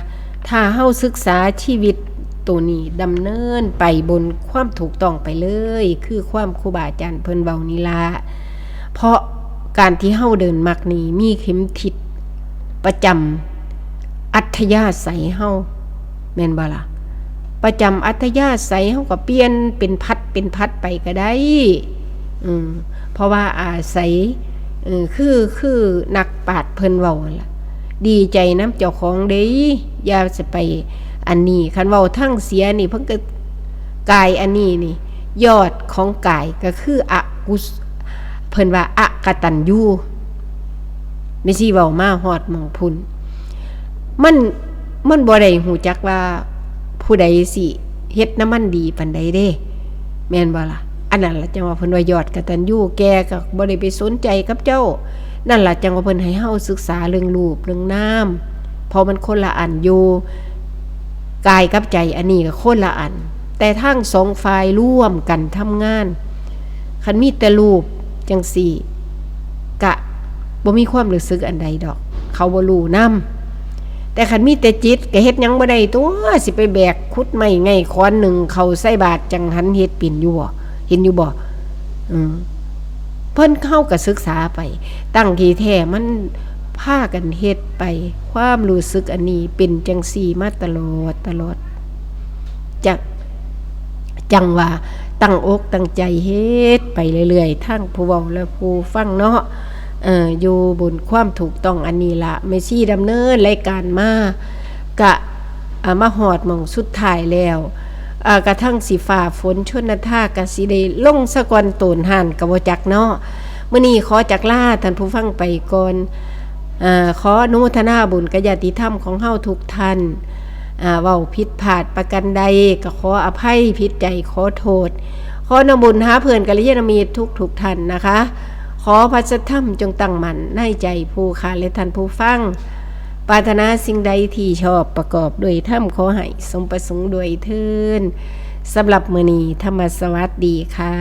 ຖ້າເຮົາສຶກສາຊີວິດໂຕນີ້ ດຳເນີນໄປບົນຄວາມຖືກຕ້ອງໄປເລີຍ ຄືຄວາມຄູບາອາຈານເພິ່ນເວົ້ານີ້ລະ. ເພາະການທີ່ເຮົາເດີນມັກນີ້ ມີເຂັມທິດປະຈຳອັດທະຍາໄສເຮົາ ແມ່ນບໍ່ລະ? ປະຈຳອັດທະຍາໄສເຮົາກໍປ່ຽນເປັນພັດເປັນພັດໄປກໍໄດ້ ເອີ ເພາະວ່າອາໄສ ເອີ ຄື ຄືນັກປາດເພິ່ນເວົ້າຫັ້ນລະ ດີໃຈນຳເຈົ້າຂອງເດ້ ຢ່າຊິໄປອັນນີ້. ຄັນເວົ້າທາງເສຍນີ້ ເພິ່ນກໍ ກາຍອັນນີ້ນີ້ ຍອດຂອງກາຍກໍຄືອະກຸສ- ເພິ່ນວ່າອະກະຕັນຍູ. ແມ່ຊີເວົ້າມາຮອດໝ່ອງພຸ້ນ ມັນ ມັນບໍ່ໄດ້ຮູ້ຈັກວ່າຜູ້ໃດຊິເຮັດນຳມັນດີປານໃດເດ້ ແມ່ນບໍ່ລະ? ອັນນັ້ນລະ ຈັ່ງວ່າເພິ່ນວ່າຍອດກະຕັນຍູ ແກ່ກໍບໍ່ໄດ້ໄປສົນໃຈກັບເຈົ້າ. ນັ້ນລະ ຈັ່ງວ່າເພິ່ນໃຫ້ເຮົາສຶກສາເລື່ອງຮູບເລື່ອງນາມ ເພາະມັນຄົນລະອັນຢູ່ ກາຍກັບໃຈອັນນີ້ກໍຄົນລະອັນ ແຕ່ທັງສອງຝ່າຍລວມກັນທຳງານ. ຄັນມີແຕ່ຮູບຈັ່ງຊີ້ ກະບໍ່ມີຄວາມຮູ້ສຶກອັນໃດດອກ ເຂົາບໍ່ຮູ້ນຳ. ແຕ່ຄັນມີແຕ່ຈິດ ກະເຮັດຫຍັງບໍ່ໄດ້ຕົວະ ຊິໄປແບກຂຸດໄມ້ໄງ້ຂອນໜຶ່ງເຂົ້າໃສ່ບາດ ຈັ່ງຫັ້ນເຮັດເປັນຢູ່ບໍ່? ເຫັນຢູ່ບໍ່? ເອີ ເພິ່ນ ເຮົາກໍສຶກສາໄປ ຕັ້ງທີ່ແທ້ມັນພາກັນເຮັດໄປ ຄວາມຮູ້ສຶກອັນນີ້ເປັນຈັ່ງຊີ້ມາຕະຫຼອດ ຕະຫຼອດ ຈະ ຈັ່ງວ່າຕັ້ງອົກຕັ້ງໃຈເຮັດໄປເລື້ອຍໆ ທັງຜູ້ເວົ້າ ແລະ ຜູ້ຟັງເນາະ ເອີ ຢູ່ບົນຄວາມຖືກຕ້ອງອັນນີ້ລະ. ແມ່ຊີດຳເນີນລາຍການມາ ກະ ອາ ມາຮອດໝ່ອງສຸດທ້າຍແລ້ວ ອາ ກະທັງຊິຟ້າຝົນຊົນນະທາ ກະຊິໄດ້ລົງສາກ່ອນໂຕນຮ້ານກະບໍ່ຈັກເນາະ. ມື້ນີ້ຂໍຈັກລາທ່ານຜູ້ຟັງໄປກ່ອນ ອາ ຂໍອະນຸໂມທະນາບຸນກັບຍາດຕິທຳຂອງເຮົາທຸກທ່ານ ອາ ເວົ້າຜິດພາດປະການໃດກະຂໍອະໄພ ຜິດໃຈຂໍໂທດ ຂໍນ້ຳບຸນຫາເພື່ອນກັນລະຍານະມິດທຸກໆທ່ານນະຄະ. ຂໍພະສັດທຳຈົ່ງຕັ້ງໝັ້ນໃນໃຈຜູ້ຂ້າ ແລະ ທ່ານຜູ້ຟັງ. ປາດຖະໜາສິ່ງໃດທີ່ຊອບປະກອບດ້ວຍທຳ ຂໍໃຫ້ສົມປະສົງດ້ວຍເທີ້ນ. ສຳລັບມື້ນີ້ ທຳມະສະຫວັດດີຄ່ະ.